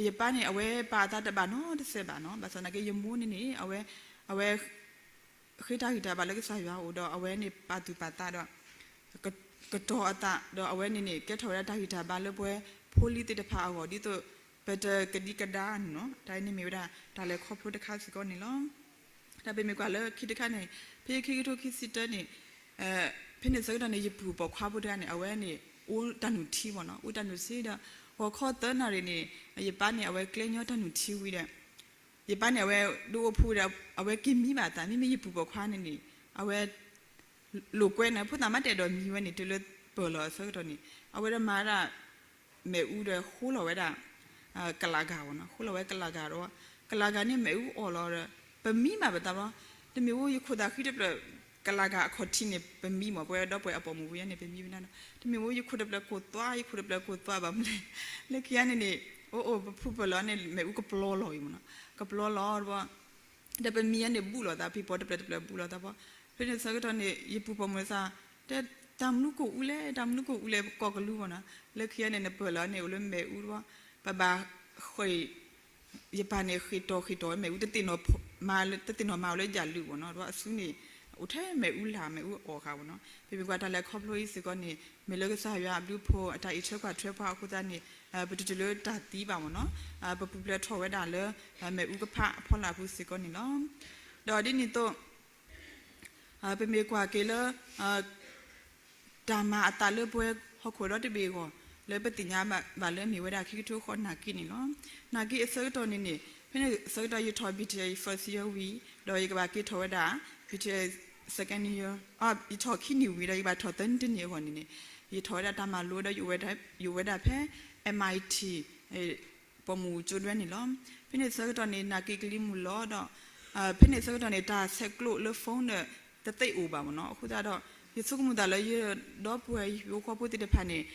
ယပၢ်န့ၣ် အဝဲပာ်အသးတဘၣ်နီတစဲးဘၣ်နီၤ. ဘၣ်ဆၣ်သနာ်က့ ယမိၢ်န့ၣ်န့ၣ် အဝဲ အဝဲ ဃ့တၢ်ဂံၢ်တၢ်ဘါလၢကစၢ်ယွၤအအိၣ်ဒီး အဝဲန့ၣ်ပာ်သူၣ်ပာ်သးဒီး ကတီၤအသး ဒီးအဝဲန့ၣ်န့ၣ် ကဲထီၣ်ဝဲဒၣ်တၢ်ဂံၢ်တၢ်ဘါလၢပဝဲဖိလံၤသ့ၣ်တဖၣ်အဂီၢ် ဒ်သိး ပတကဒံကဒါန့ၣ်နီၤ. တၢ်အံၤန့ၣ်မ့ၢ်ဝဲဒၣ်တၢ်လဲၤခီဖျိတခါစ့ၢ်ကီးန့ၣ်လီၤ. ဒီးပမ့ၢ်ကွၢ်လၢခံတခါန့ၣ် ဖဲခံကထိခံဆံတၢန့ၣ် ဖဲန့ၣ်ဆၢကတီၢ်န့ၣ် ယပုၢ်ပိာ်ခွါဖိတဂၤန့ၣ် အဝဲန့ၣ် အိၣ်တၢ်နုၢ်ထံမ့ၢ်နီၤ, အိၣ်တၢ်နုၢ်ထံဒီး ဂီၤခီသၢနၣ်ရံၣ်န့ၣ် ယပၢ်န့ၣ် အဝဲကျဲညီတၢ်နုၢ်ထံဝံၤဒီး ယပၢ်န့ၣ် အဝဲဒိအိၣ်ဖှိၣ်ဒီး အဝဲက့ၤမံဘၣ်အသး, မ့မ့ၢ်ယပုၢ်ပိာ်ခွါန့ၣ်န့ၣ် အဝဲ လိာ်ကွဲန့ၣ် ဖိသၣ်မါတအဲၣ်ဒိးမံဝဲန့ၣ် တုၤလၢပၢၢ်လီၤအဆၢကတီၢ်န့ၣ် အဝဲဒၣ်မၤဒၣ် မ့ၣ်အူဒီးဃိလီၤဝဲဒၣ် ကလးဂၤမ့ၢ်နီၤ, ဃိလီၤဝဲကလးဂၤဒီး ကလးဂၤန့ၣ်မ့ၣ်အူအီၣ်လီၤဒီး ပမံဘၣ်ပသးဘျီ, တမ့ၢ်ဝဲယခိၣ်သးဃံတဖျၢၣ် ကလးဂၤအခီၣ်ထံးန့ၣ် ပမံမ့ၢ် ပဝဲဒီပုၢ်ဝဲၢ်အပိာ်မုၣ်ဝံၤန့ၣ် ပမံဝဲဒၣ်နီၤ, တမ့ၢ်ဝဲယခိၣ်တဖျၢၣ်ကိၢ်သွါ ယခိၣ်တဖျၢၣ်ကိၢ်သွါဘၣ်မနုၤလဲၣ်, လၢခံဂၤန့ၣ်န့ၣ် အိၣ်အိၣ်ပဖုပၢၢ်လီၤန့ၣ် မ့ၣ်အူကပျီလီၤအံၤမ့ၢ်နီၤ, ကပျီလီၤဒီး ဒီးပမံန့ၣ်ဘူးလိာ်သး ဖံးဖီတဖျၢၣ်တဖျၢၣ်ဘူးလိာ်သးဘၣ်, ဖဲန့ၣ်ဆၢကတီၢ်န့ၣ် ယပုၢ်ပိာ်မုၣ်သး တဲ တၢ်မနုၤကိၢ်အူလဲၣ် တၢ်မနုၤကိၢ်အူလဲၣ် ပကိးကလူးမ့ၢ်နီၤ, လၢခံဂၤန့ၣ် နပၢၢ်လီၤန့ၣ် အိၣ်လၢမ့ၣ်အူဒီး ပဘၣ်ဃ့ၢ် ယပၢ်န့ၣ် ဃ့ၢ်တီၤဃ့ၢ်တီၤမ့ၣ်အူ တသ့ၣ်နီၣ်မၤဝဲလၢယၤလုၢ်မ့ၢ်နီၤ, ဒီးအစုန့ၣ် အိၣ်ထဲမ့ၣ်အူလၢ် မ့ၣ်အူအီၣ်ဃာ်မ့ၢ်နီၤ, ပမ့ၢ်ကွၢ်တၢ်လဲၤခီဖျိအံၤစ့ၢ်ကီးန့ၣ် မ့ၢ်လၢကစၢ်ယွၤအဘျုးအဖှိၣ် အတၢ်အံးထွဲကွၢ်ထွဲပှၤအဃိသတးန့ၣ် ပတတုၤလၢတၢ်သံဘၣ်မ့ၢ်နီၤ, ပပူၤဖျဲးထီၣ်ဝဲဒၣ်လၢ မ့ၣ်အူကဖးအဖီလာ်အပူၤစ့ၢ်ကီးန့ၣ်လီၤ. ဒီးဒ်န့ၣ်အသိး ပမ့ၢ်ကွၢ်က့ၤလၢ တၢ်မၤအသးလၢပဝဲဟီၣ်ခိၣ်ဒီတဘ့ၣ်အဂီၢ် လၢပသ့ၣ်ညါဘၣ်လၢအမ့ၢ်ဝဲဒၣ်ခံကထိဃီနၣ်က့န့ၣ်လီၤ. နၣ်က့အဆၢကတီၢ်န့ၣ်န့ၣ် ဖဲန့ၣ်ဆၢကတီၢ်ယထီၣ် BTS first year ဝံၤ ဒီးယကဘၣ်က့ၤထီၣ်ဝဲဒၣ် BTS second year, ယထီၣ်ခံနံၣ်ဝံၤဒီး ယကဘၣ်ထီၣ်သၢနံၣ်တနံၣ်အဂီၢ်န့ၣ်န့ၣ် ယထီၣ်ဝဲဒၣ်တၢ်မၤလိဒီး ယအိၣ်ဝဲဒၣ်ဖဲ MIT ပိာ်မုၣ်ကၠိဒွဲန့ၣ်လီၤ. ဖဲန့ၣ်ဆၢကတီၢ်န့ၣ် နၣ်က့ကလံၤမုၢ်လီၤဒီး ဖဲန့ၣ်ဆၢကတီၢ်န့ၣ် တၢ်ဆဲးကျိးလၢ phone ဒီး တသ့အိၣ်ဘၣ်မ့ၢ်နီၤ. အဃိသတးဒီး ယဆိကမိၣ်သးလၢယဒီပုၢ်ဝဲၢ်ဟံၣ်ဖိဃီဖိသ့ၣ်တဖၣ်န့ၣ်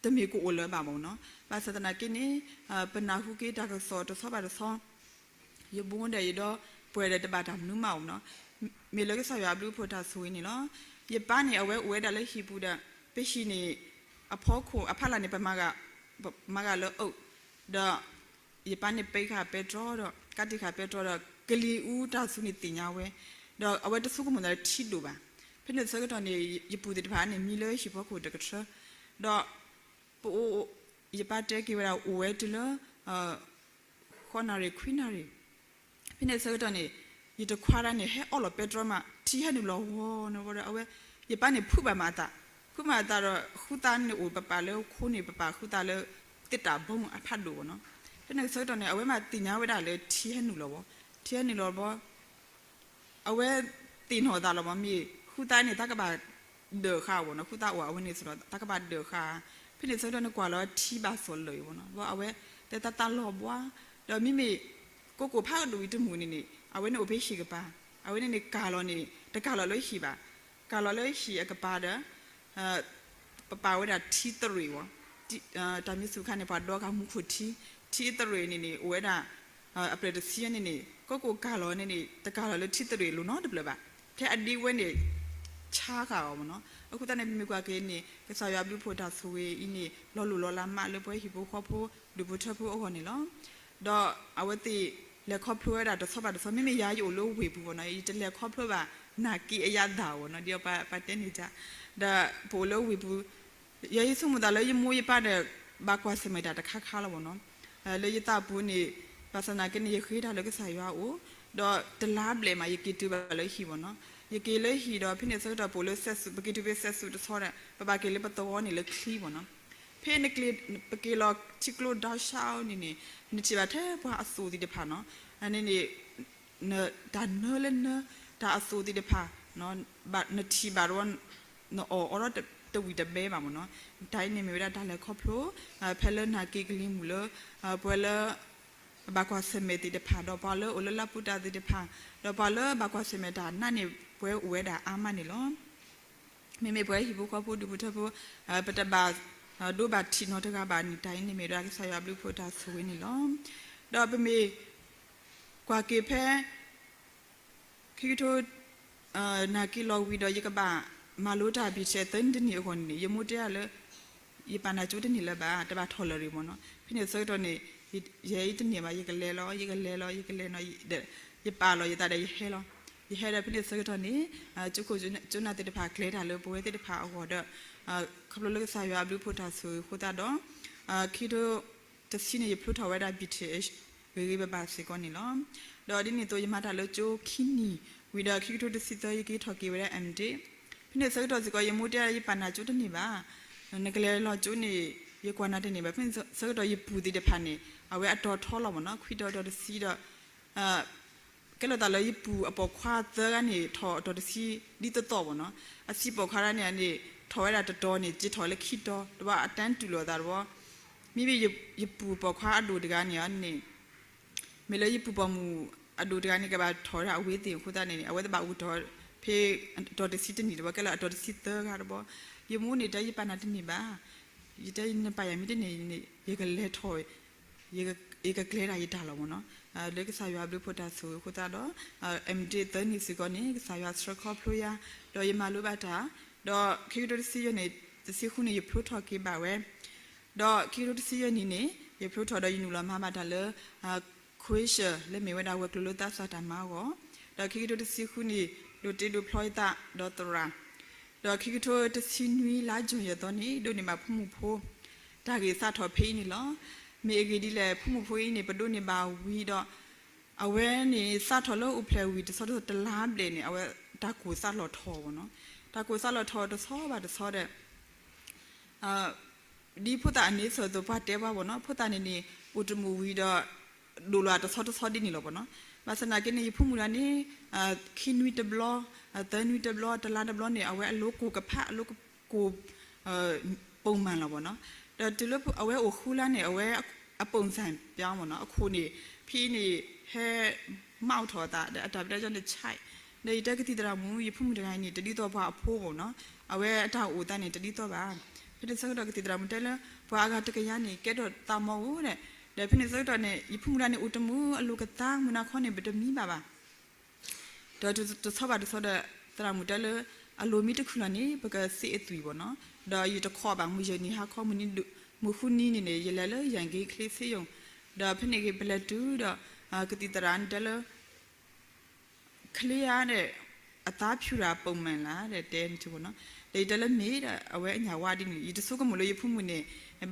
တမ့ၢ်ကအိၣ်လၢၤဘၣ်မ့ၢ်နီၤ. ဘၣ်ဆၣ်သနာ်က့န့ၣ် ပနၢ်ဟူက့ၤတၢ်ကစီၣ်တဆီဘၣ်တဆီ ယမိၢ်ဒီးယဒီပုၢ်ဝဲၢ်ဒီးတဘၣ်တၢ်မနုၤမးအိၣ်မ့ၢ်နီၤ. မ့ၢ်လၢကစၢ်ယွၤအဘျုးအဖှိၣ်တၢ်ဆိၣ်ဂ့ၤန့ၣ်လီၤ. ယပၢ်န့ၣ် အဝဲအိၣ်ဝဲဒၣ်လၢဟံၣ်ပူၤဒီး ပဟံၣ်န့ၣ် အဖီခိၣ်အဖီလာ်န့ၣ် ပမၤဂၤလၢအအိၣ် ဒီး ယပၢ်န့ၣ်ပဲဃာ်ပဲတြီဒီး ကးတံာ်ဃာ်ပဲတြီဒီး ကလံၤအူတၢ်သူန့ၣ်သ့ၣ်ညါဝဲ, ဒီးအဝဲတဆိကမိၣ်သးလၢထံဒိၣ်ဘၣ်. ဖဲန့ၣ်ဆၢကတီၢ်န့ၣ် ယပုၢ်သ့ၣ်တဖၣ်န့ၣ် မံလၢဟံၣ်ဖီခိၣ်တကထၢ ဒီး ပအိၣ် ယပၢ်တဲက့ၤဝဲဒၣ်အိၣ်ဝဲတုၤလၢ ဃိးနၣ်ရံၣ်ခွံနၣ်ရံၣ် ဖဲန့ၣ်ဆၢကတီၢ်န့ၣ် ယတခွါတဂၤန့ၣ် ဟဲအီၣ်လီၤပဲတြီမး ထံဟဲနုာ်လီၤဝီၤန့ၣ်ဝဲဒီး အဝဲ ယပၢ်န့ၣ်ဖုးဘၣ်မးအသး, ဖုးမးအသးဒီး ဃုသးန့ၣ်အိၣ်ပပာ်လၢခိန့ၣ် ပပာ်ဃုသးလၢ သ့ၣ်တၢ်ဘီအဖးဒိၣ်ဝဲနီၤ. ဖဲန့ၣ်ဆၢကတီၢ်န့ၣ် အဝဲမးသ့ၣ်ညါဝဲဒၣ်လၢထံဟဲနုာ်လီၤဝီၤ, ထံဟဲနုာ်လီၤဝီၤ အဝဲသ့ၣ်နီၣ်သးလီၤမး မ့ၢ်ဃုသးန့ၣ် တၢ်ကဘၣ်ဒၢးဃာ်ဝီၤနီၤ, ဃုသးအိၣ်အဝဲန့ၣ်စ့ၢ်ဒီး တၢ်ကဘၣ်ဒၢးဃာ်, ဖဲန့ၣ်ဆၢကတီၢ်န့ၣ် ကွၢ်လီၤထံဘၣ်စီၣ်လၢာ်အံၤဝီၤနီၤ, ဒီးအဝဲ တၢ်သးသးလီၤဘှါ, ဒီးမ့မ့ၢ် ကိးကိးဖးကဒိၣ်အံၤတမုာ်န့ၣ်န့ၣ် အဝဲန့ၣ်အိၣ်ဖဲဟံၣ်ကပၤ, အဝဲန့ၣ်န့ၣ်ကၤလီၤန့ၣ် တကၤလီၤလၢဟံၣ်ဘၣ်, ကၤလီၤလၢဟံၣ်အကပၤဒီး ပပာ်ဝဲဒၣ်ထံသရ့ၣ်ဝီၤ, တၢ်မ့ၢ်စူၤခါန့ၣ် ပှၤဒီကၤမူခိၣ်ထံ, ထံသရ့ၣ်န့ၣ်န့ၣ် အိၣ်ဝဲဒၣ် အပျဲၢ်တဆံန့ၣ်န့ၣ် ကိးကိးကၤလီၤန့ၣ်န့ၣ် တကၤလီၤလၢထံသရ့ၣ်လိၤနီတဖျၢၣ်ဘၣ်, ထဲအဒ့ဝဲန့ၣ် ဆါဃာ်အီၤမ့ၢ်နီၤ. အဃိသတးန့ၣ် ပမ့ၢ်ကွၢ်က့ၤန့ၣ် ကစၢ်ယွၤအဘျုးအဖှိၣ်တၢ်ဆိၣ်ဂ့ၤအံၤန့ၣ် လီၤလိၢ်လီၤလးမးလၢပှၤဟံၣ်ဖိဃီဖိ ဒူၣ်ဖိထၢဖိအဂီၢ်န့ၣ်လီၤ. ဒီးအဝဲသ့ၣ်လဲၤခီဖျိဝဲဒၣ်တဆီဘၣ်တဆီ မ့မ့ၢ်ယၤယအိၣ်လၢဝ့ၢ်ပူၤဝီၤနီၤ ယတလဲၤခီဖျိဘၣ် နၢ်က့အယါသၢ်ဝီၤနီၤ ဒ်ပှၤတဲန့ၣ်တၢ်, ဒီးပအိၣ်လၢဝ့ၢ်ပူၤ ယဲယဆိကမိၣ်သးလၢယမိၢ်ယပၢ်ဒီး ဘၣ်ကွၢ်ဆၢၣ်မဲာ်တၢ်တခါခါလီၤဝီၤနီၤ. လၢယသးပူၤန့ၣ် ဘၣ်ဆၣ်သနာ်က့န့ၣ် ယဃ့တၢ်လၢကစၢ်ယွၤအအိၣ်, ဒီးတလါဘျဲၣ်မး ယက့ၤတုၤဘၣ်လၢဟံၣ်ဝီၤနီၤ. ယက့ၤလၢဟံၣ်ဒီး ဖဲန့ၣ်ဆၢကတီၢ်ပအိၣ်လၢစဲးစူး ပက့ၤတုၤဖဲစဲးစူးတဆီဒီး ပဘၣ်က့ၤလၢပသဝီန့ၣ်လၢချံဝီၤနီၤ. ဖဲနက့ၤ ပက့ၤလီၤထံကျိဒီဆါန့ၣ်န့ၣ် နထံၣ်ဘၣ်ထဲပှၤအသိးသ့ၣ်တဖၣ်နီၤ. န့ၣ်န့ၣ် တၢ်နၢလၢနၢ တၢ်အသိးသ့ၣ်တဖၣ် နထံၣ်ဘၣ်ဒီး နအီၣ်အီထီၣ်တဝံၣ်တဘဲဘၣ်မ့ၢ်နီၤ. တၢ်အံၤန့ၣ်မ့ၢ်ဝဲဒၣ်တၢ်လဲၤခီဖျိ ဖဲလၢနၢ်က့ကလံၤမုၢ်လၢ ပဝဲလၢ ဘၣ်ကွၢ်ဆၢၣ်မဲာ်သ့ၣ်တဖၣ် ဒီးပှၤလၢအိၣ်လၢလၢပူၤတၢ်သ့ၣ်တဖၣ် ဒီးပှၤလၢဘၣ်ကွၢ်ဆၢၣ်မဲာ်တၢ်နာ်န့ၣ် ပဝဲအိၣ်ဝဲဒၣ်အါမးန့ၣ်လီၤ. မ့မ့ၢ်ပဝဲဟံၣ်ဖိဃီဖိဒူၣ်ဖိထၢဖိ ပတဘၣ်ဒိဘၣ်ထံးနီတဂၤဘၣ်န့ၣ် တၢ်အံၤန့ၣ်မ့ၢ်ဝဲဒၣ်ကစၢ်ယွၤအဘျုးအဖှိၣ်တၢ်ဆိၣ်ဂ့ၤန့ၣ်လီၤ. ဒီးပမ့ၢ်ကွၢ်က့ၤဖဲ ခံကထိ နၢ်က့လီၤဝံၤဒီး ယကဘၣ်မၤလိတၢ် BTS သၢနံၣ်တနံၣ်အဂီၢ်န့ၣ်န့ၣ် ယမိၢ်တဲဒၣ်လၢ ယပာ်နၢ်ကၠိတန့ၢ်လၢၤဘၣ် တဘၣ်ထီၣ်လၢၤရံၣ်မ့ၢ်နီၤ. ဖဲန့ၣ်ဆၢကတီၢ်န့ၣ် ယဲအံၤတန့ၢ်ဘၣ် ယကလဲၤလီၤ ယကလဲၤလီၤ ယကလဲၤနီၤ ဒီး ယပာ်လီၤယသးဒီးယဟဲလီၤ. ယဟဲဒီးဖဲန့ၣ်ဆၢကတီၢ်န့ၣ် ကၠိခိၣ်ကၠိနၢ်သ့ၣ်တဖၣ်ကျဲၤတၢ်လၢပဝဲသ့ၣ်တဖၣ်အဂီၢ်ဒီး ခီဖျိလၢကစၢ်ယွၤအဘျုးအဖှိၣ်တၢ်ဆိၣ်ဂ့ၤအဃိသတးဒီး ခံကထိတဆံန့ၣ် ယဖျိထီၣ်ဝဲဒၣ် BTS ဂ့ၤဂ့ၤဘၣ်ဘၣ်စ့ၢ်ကီးန့ၣ်လီၤ. ဒီးဒ်န့ၣ်အသိး ယမၤတၢ်လၢကၠိခံနံၣ်ဝံၤဒီး ခံကထိတဆံသၢ ယက့ၤထီၣ်က့ၤဝဲဒၣ် M.Div ဖဲန့ၣ်ဆၢကတီၢ်စ့ၢ်ကီး ယမိၢ်တဲ ယပာ်နၤကၠိတန့ၢ်ဘၣ်, နကလဲၤလီၤကၠိန့ၣ် ယကွၢ်နၤတန့ၢ်ဘၣ်. ဖဲန့ၣ်ဆၢကတီၢ်ယပူၤသ့ၣ်တဖၣ်န့ၣ် အဝဲအတီၤထီလီၤမ့ၢ်နီၤ, ခွံတီၤတီၤတဆံဒီး ကဲလိာ်သးလၢယပူၤအပိာ်ခွါသၢဂၤန့ၣ် ထီၣ်အတီၤတဆံဒ်သိးသိးမ့ၢ်နီၤ. အဆံးပိာ်ခွါတဂၤန့ၣ်န့ၣ် ထီၣ်ဝဲဒၣ်တတီၤန့ၣ် က့ၤထီၣ်လၢခံတီၤ တဘျီအတၢ်တူၢ်လိာ်အသးတဘျီ, မ့မ့ၢ်ယပူၤပိာ်ခွါအဒိၣ်တဂၤန့ၣ်န့ၣ် မ့ၢ်လၢယပူၤပိာ်မုၣ်အဒိၣ်တဂၤန့ၣ် ကဘၣ်ထီၣ်ဝဲဒၣ်အဝ့ၢ်သ့ၣ်အဃိသတးန့ၣ် အဝဲသ့ၣ်ဘၣ်အိၣ်ထီၣ် ဖဲအတီၤတဆံတနံၣ်တဘျီ ကဲလၢအတီၤတဆံသၢဂၤတဘျီ, ယမိၢ်န့ၣ်တဲ ယပာ်နၤတန့ၢ်ဘၣ်, ယတဲ နပာ်ယၤမ့ၢ်တန့ၢ်န့ၣ် ယကလဲၤထီၣ် ယကကျဲၤဒၣ်ယတၢ်လီၤမ့ၢ်နီၤ. လၢကစၢ်ယွၤအဘျုးအဖှိၣ်တၢ်ဆိၣ်ဂ့ၤအဃိသတးဒီး အမ့ၢ်တ့ၢ်သၢနံၣ်စ့ၢ်ကီးန့ၣ် ကစၢ်ယွၤဆှၢခီဖျိယၤ ဒီးယမၤလိဘၣ်တၢ်, ဒီးခံကထိတဆံယဲၢ်န့ၣ် တဆံဃုန့ၣ် ယဖျိထီၣ်က့ၤဘၣ်ဝဲ, ဒီးခံကထိတဆံယဲၢ်နံၣ်န့ၣ် ယဖျိထီၣ်ဒီးယနုာ်လီၤမၤဘၣ်တၢ်လၢ Croatia လၢမ့ၢ်ဝဲဒၣ်ဝဲၤကျိၤလၢသးစၢ်တၢ်မၤအဂီၢ်, ဒီးခံကထိတဆံဃုန့ၣ် ဒိးတ့ဒိးဖျီယသးဒီးသရၣ်, ဒီးခံကထိတဆံနွံလါ June ယဲၢ်သီန့ၣ် ဒိးန့ၢ်ဘၣ်ဖိမုၣ်ဖိ တၢ်ဂ့ၢ်စးထီၣ်ဖဲအံၤန့ၣ်လီၤ. မ့ၢ်အဂ့ၢ်ဒ်လဲၣ် ဖိမုၣ်ဖိအံၤန့ၣ် ပဒိးန့ၢ်ဘၣ်ဝံၤဒီး အဝဲန့ၣ် စးထီၣ်လၢအိၣ်ဖျဲၣ်ဝံၤတဆီတဆီတလါဘျဲၣ်န့ၣ် အဝဲတၢ်ကိၢ်သးလီၤထီၣ်မ့ၢ်နီၤ, တၢ်ကိၢ်သးလီၤထီၣ်တဆီဘၣ်တဆီဒီး ဒ်ဖိသၣ်အန့ဆၢၣ်အသိး ပှၤတဲပှၤမ့ၢ်နီၤ, ဖိသၣ်န့ၣ်န့ၣ် အိၣ်တမုာ်ဝံၤဒီး ဒိၣ်လီၤတဆီတဆီဒ်န့ၣ်လီၤမ့ၢ်နီၤ. ဘၣ်ဆၣ်သနာ်က့န့ၣ် ယဖိမုၣ်တဂၤန့ၣ် ခံနွံတဘျီ, သၢနွံတဘျီ, တလါတဘျီန့ၣ် အဝဲအလိၤကိၢ်ကဖး အလိၤကိၢ် ပုံမှန် လီၤမ့ၢ်နီၤ. ဒီးတုၤလၢအဝဲအိၣ်ဃုလါန့ၣ် အဝဲအ ပုံစံ ပြောင်း မ့ၢ်နီၤ, အခိၣ်န့ၣ် ဖဲအံၤန့ၣ် ဟဲ မးအိၣ်ထီၣ်အသး ဒီးအတၢ်ဘျၢကၠီန့ၣ် ဆဲး, ဒီးယတဲကသံၣ်သရၣ်မုၣ် ယဖိမုၣ်တဂၤအံၤန့ၣ် တဒ်သိးပှၤအဖိမ့ၢ်နီၤ, အဝဲအတၢ်အိၣ်သးန့ၣ် တဒ်သိးဘၣ်. ဖဲန့ၣ်ဆၢကတီၢ်ကသံၣ်သရၣ်မုၣ်တဲလၢ ပှၤအဂၤတကယၤန့ၣ် ကဲထီၣ်သးမီၤဧိၤဒီး, ဒီးဖဲန့ၣ်ဆၢကတီၢ်န့ၣ် ယဖိမုၣ်တဂၤန့ၣ် အိၣ်တမုာ် အလိၤကသး မုၢ်နၤခီန့ၣ် ပတမံဘၣ်ဘၣ် ဒီးတဆီဘၣ်တဆီဒီး သရၣ်မုၣ်တဲလၢ အလိၤမ့ၢ်တခုၣ်လီၤန့ၣ် ပကစ့အသွံၣ်မ့ၢ်နီၤ. ဒီးယတခိးဘၣ် မုၢ်ယဲၢ်နံၤဟါခီ မုၢ်ဃုနံၤန့ၣ်န့ၣ် ယလဲၤလၢ ရန်ကင်း ချစ်ဆေးရုံ, ဒီးဖဲန့ၣ်ဂ့ၤ ပလဲၤတုၤဒီး ကသံၣ်သရၣ်န့ၣ်တဲလၢ ချစ် ဧါ ဒီး အသားဖြူတာ ပုံမှန်လား ဒီးတဲန့ၣ်မ့ၢ်နီၤ. ဒီးယတဲလၢမ့ၢ်ဒီး အဝဲအညၣ်ဝါဒ်န့ၣ် ယတဆိကမိၣ်လၢယဖိမုၣ်န့ၣ်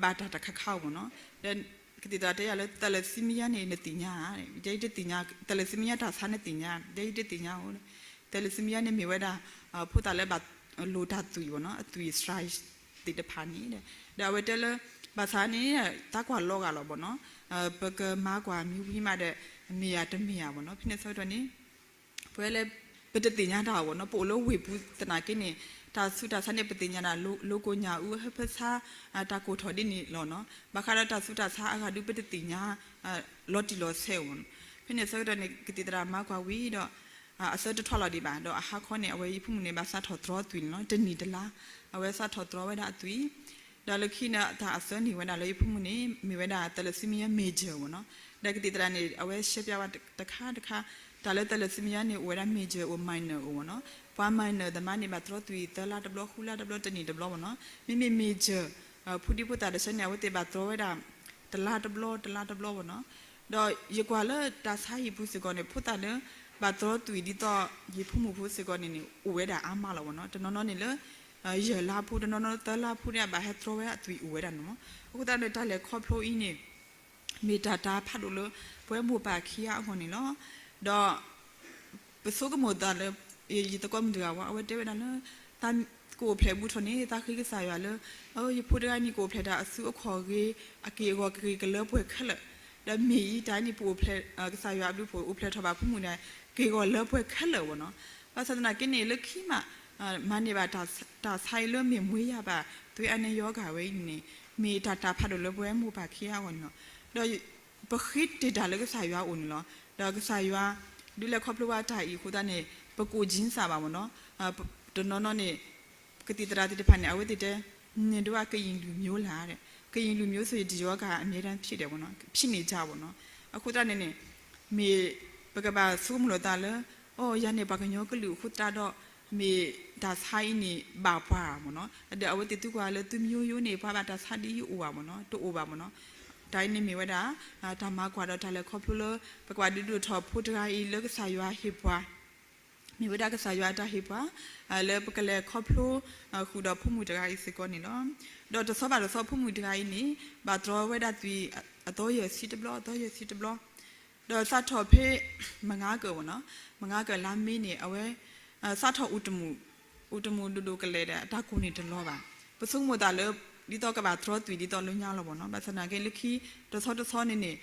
ဘၣ်တၢ်တခါခါဧိၤမ့ၢ်နီၤ. ဒီးကသံၣ်သရၣ်တဲယၤလၢ သဲလ်လ်ဆီးမံယါန့ၣ် နသ့ၣ်ညါဧါ, ယတသ့ၣ်ညါ သဲလ်လ်ဆီးမံယါတၢ်ဆါနသ့ၣ်ညါ, ယတသ့ၣ်ညါဧိၤ. သဲလ်လ်ဆီးမံယါန့ၣ်မ့ၢ်ဝဲဒၣ် ဖိသၣ်လၢဘၣ်လိၤတၢ်သွံၣ်မ့ၢ်နီၤ, အသွံၣ် stress သ့ၣ်တဖၣ်န့ၣ်, ဒီးအဝဲတဲလၢ ဘၣ်ဆၣ်န့ၣ် သးကွၢ်လီၤဂာ်လီၤမ့ၢ်နီၤ, ပကမၤကွၢ်မံဝံၤမးဒီး မ့ၢ်ယၤတမ့ၢ်ဧါမ့ၢ်နီၤ. ဖဲန့ၣ်ဆၢကတီၢ်န့ၣ် ပဝဲလၢ ပတသ့ၣ်ညါတၢ်မ့ၢ်နီၤ, ပအိၣ်လၢဝ့ၢ်ပူၤသနာ်က့န့ၣ် တၢ်ဆူးတၢ်ဆါန့ၣ် ပသ့ၣ်ညါဒၣ် လိၤကိၢ်ညၣ်အူ ဟၢဖၢဆါ တၢ်ကိၢ်ထီၣ်ဒ်န့ၣ်လီၤနီၤ. ဘၣ်ဃးဒီးတၢ်ဆူးတၢ်ဆါအဂၤဒုး ပတသ့ၣ်ညါ လီၤတံၢ်လီၤဆဲးဧိၤ. ဖဲန့ၣ်ဆၢကတီၢ်န့ၣ် ကသံၣ်သရၣ်မၤကွၢ်ဝံၤဒီး အသၢတထီၣ်လီၤဒံးဘၣ်, ဒီးအဟါခီန့ၣ် အဝဲယဖိမုၣ်န့ၣ် ဘၣ်စးထီၣ်တြီသွံၣ်န့ၣ်လီၤ, တနံၣ်တလါ အဝဲစးထီၣ်တြီဝဲဒၣ်အသွံၣ်. ဒီးလၢခံန့ၣ် တၢ်အသၢန့ၢ်ဝဲဒၣ်လၢယဖိမုၣ်န့ၣ် မ့ၢ်ဝဲဒၣ် သဲလ်လ်ဆီးမံယါ major မ့ၢ်နီၤ. ဒီးကသံၣ်သရၣ်န့ၣ် အဝဲရှဲပၠးဝဲတခါတခါ တၢ်လၢသဲလ်လ်ဆီးမံယါန့ၣ် အိၣ်ဝဲဒၣ် major အိၣ် minor အိၣ်မ့ၢ်နီၤ. ပှၤ minor သမားန့ၣ် ဘၣ်တြီသွံၣ် သၢလါတဘျီ ဃုလါတဘျီ တနံၣ်တဘျီမ့ၢ်နီၤ. မ့မ့ၢ် major ဖိဒံဖိသၣ်တဆၢန့ၣ် အဝဲသ့ၣ်ဘၣ်တြီဝဲဒၣ် တလါတဘျီ တလါတဘျီမ့ၢ်နီၤ. ဒီးယကွၢ်လၢတၢ်ဆါဟံၣ်ပူၤစ့ၢ်ကီးန့ၣ် ဖိသၣ်လၢ ဘၣ်တြီသွံၣ်ဒ်သိး ယဖိမုၣ်ဖိစ့ၢ်ကီးန့ၣ်န့ၣ် အိၣ်ဝဲဒၣ်အါမးလီၤမ့ၢ်နီၤ. တနီၤနီၤန့ၣ်လၢ ယဲၢ်လါဖိ တနီၤနီၤလၢသၢလါဖိန့ၣ် အဘၣ်ဟဲတြီဝဲအသွံၣ်အိၣ်ဝဲဒၣ်န့ၣ်မ့ၢ်. အဃိသတးန့ၣ် တၢ်လဲၤခီဖျိအံၤန့ၣ် မ့ၢ်တၢ်တၢ်ဖးဒိၣ်လၢ ပဝဲမိၢ်ပၢ်ခံဂၤအဂီၢ်န့ၣ်လီၤ. ဒီး ပဆိကမိၣ်သးလၢ ယသကိးမုၣ်တဂၤဝဲ အဝဲတဲဝဲဒၣ်လၢ သးကအိၣ်ဖျဲၣ်ဘူးထီၣ်န့ၣ် သးဃ့ကစၢ်ယွၤလၢ ယဖိတဂၤန့ၣ်ကအိၣ်ဖျဲၣ်တၢ်အစုအခီၣ်ဂ့ၤ အက့ၢ်အဂီၤကဂ့ၤကလၢပှဲၤခဲလၢာ်, ဒီးမ့ၢ်အံၤတၢ်အံၤန့ၣ် ပအိၣ်ဖျဲၣ် ကစၢ်ယွၤအဘျုးဖှိၣ် အိၣ်ဖျဲၣ်ထီၣ်ဘၣ်ဖိမုၣ်န့ၣ် က့ၢ်ဂီၤလၢပှဲၤခဲလၢာ်မ့ၢ်နီၤ. ဘၣ်ဆၣ်သနာ်က့န့ၣ် လၢခံမး မၤန့ၢ်ဘၣ်တၢ်ဆါအံၤလၢမ့ၢ်မွေးရာပါ သွေးအနံရောဂါ ဝဲအံၤန့ၣ် မ့ၢ်တၢ်တၢ်ဖးဒိၣ်လၢပဝဲမိၢ်ပၢ်ခံဂၤအဂီၢ်န့ၣ်လီၤ. ဒီး ပဃ့တ့ၢ်တၢ်လၢကစၢ်ယွၤအအိၣ်န့ၣ်လီၤ. ဒီးကစၢ်ယွၤ ဒုးလဲၤခီဖျိဘၣ်တၢ်အံၤအဃိသတးန့ၣ် ပကိၣ်ကၠံစၢ်ဘၣ်မ့ၢ်နီၤ. တနီၤနီၤန့ၣ် ကသံၣ်သရၣ်သ့ၣ်တဖၣ်န့ၣ် အဝဲသ့ၣ်တဲ နင်တို့ကရင်လူမျိုးလား ကရင်လူမျိုးဆိုရင် ဒီရောဂါအမြဲတမ်းဖြစ်တယ်ပေါ့နော် ဖြစ်နေကြပေါ့နော်. အဃိသတးန့ၣ်န့ၣ် မ့ၢ်ပကဘၣ်ဆိကမိၣ်လီၤသးလၢ အိ ယၤန့ၣ်ပှၤကညီကလုာ်အဃိသတးဒီး မ့ၢ်တၢ်ဆါအံၤန့ၣ် ဘၣ်ပှၤမ့ၢ်နီၤ. ဒီးအဝဲသ့ၣ်သုကွၢ်လၢသုမျိုးရိုးန့ၣ် ပှၤဘၣ်တၢ်ဆါဒ်အံၤအိၣ်ဘၣ်မ့ၢ်နီၤ, တအိၣ်ဘၣ်မ့ၢ်နီၤ. တၢ်အံၤန့ၣ်မ့ၢ်ဝဲဒၣ် တၢ်မၤကွၢ်ဒီးတၢ်လဲၤခီဖျိလၢ ပကဘၣ်ဒုးဒိၣ်ထီၣ်ဖိတဂၤအံၤလၢကစၢ်ယွၤဟ့ၣ်ပှၤ မ့ၢ်ဝဲဒၣ်ကစၢ်ယွၤအတၢ်ဟ့ၣ်ပှၤ လၢပကလဲၤခီဖျိ ဃုာ်ဒီးဖိမုၣ်တဂၤအံၤစ့ၢ်ကီးန့ၣ်လီၤ. ဒီးတဆီဘၣ်တဆီဖိမုၣ်တဂၤအံၤန့ၣ် ဘၣ်တြီဝဲဒၣ်သွံၣ် အသီယဲၢ်ဆံတဘျီ အသီယဲၢ်ဆံတဘျီ ဒီးစးထီၣ်ဖဲ မုၢ်ငါကၢၢ်မ့ၢ်နီၤ, မုၢ်ငါကၢၢ်လါမ့န့ၣ် အဝဲ စးထီၣ်အိၣ်တမုာ် အိၣ်တမုာ်ဒိၣ်ဒိၣ်ကလဲာ်ဒီး အတၢ်ကိၢ်န့ၣ်တလီၤဘၣ်. ပဆိကမိၣ်သးလၢ ဒ်သိးကဘၣ်တြီသွံၣ်ဒ်သိးလၢညါလီၤမ့ၢ်နီၤ. ဘၣ်ဆၣ်သနာ်က့ လၢခံတဆီတဆီန့ၣ်န့ၣ်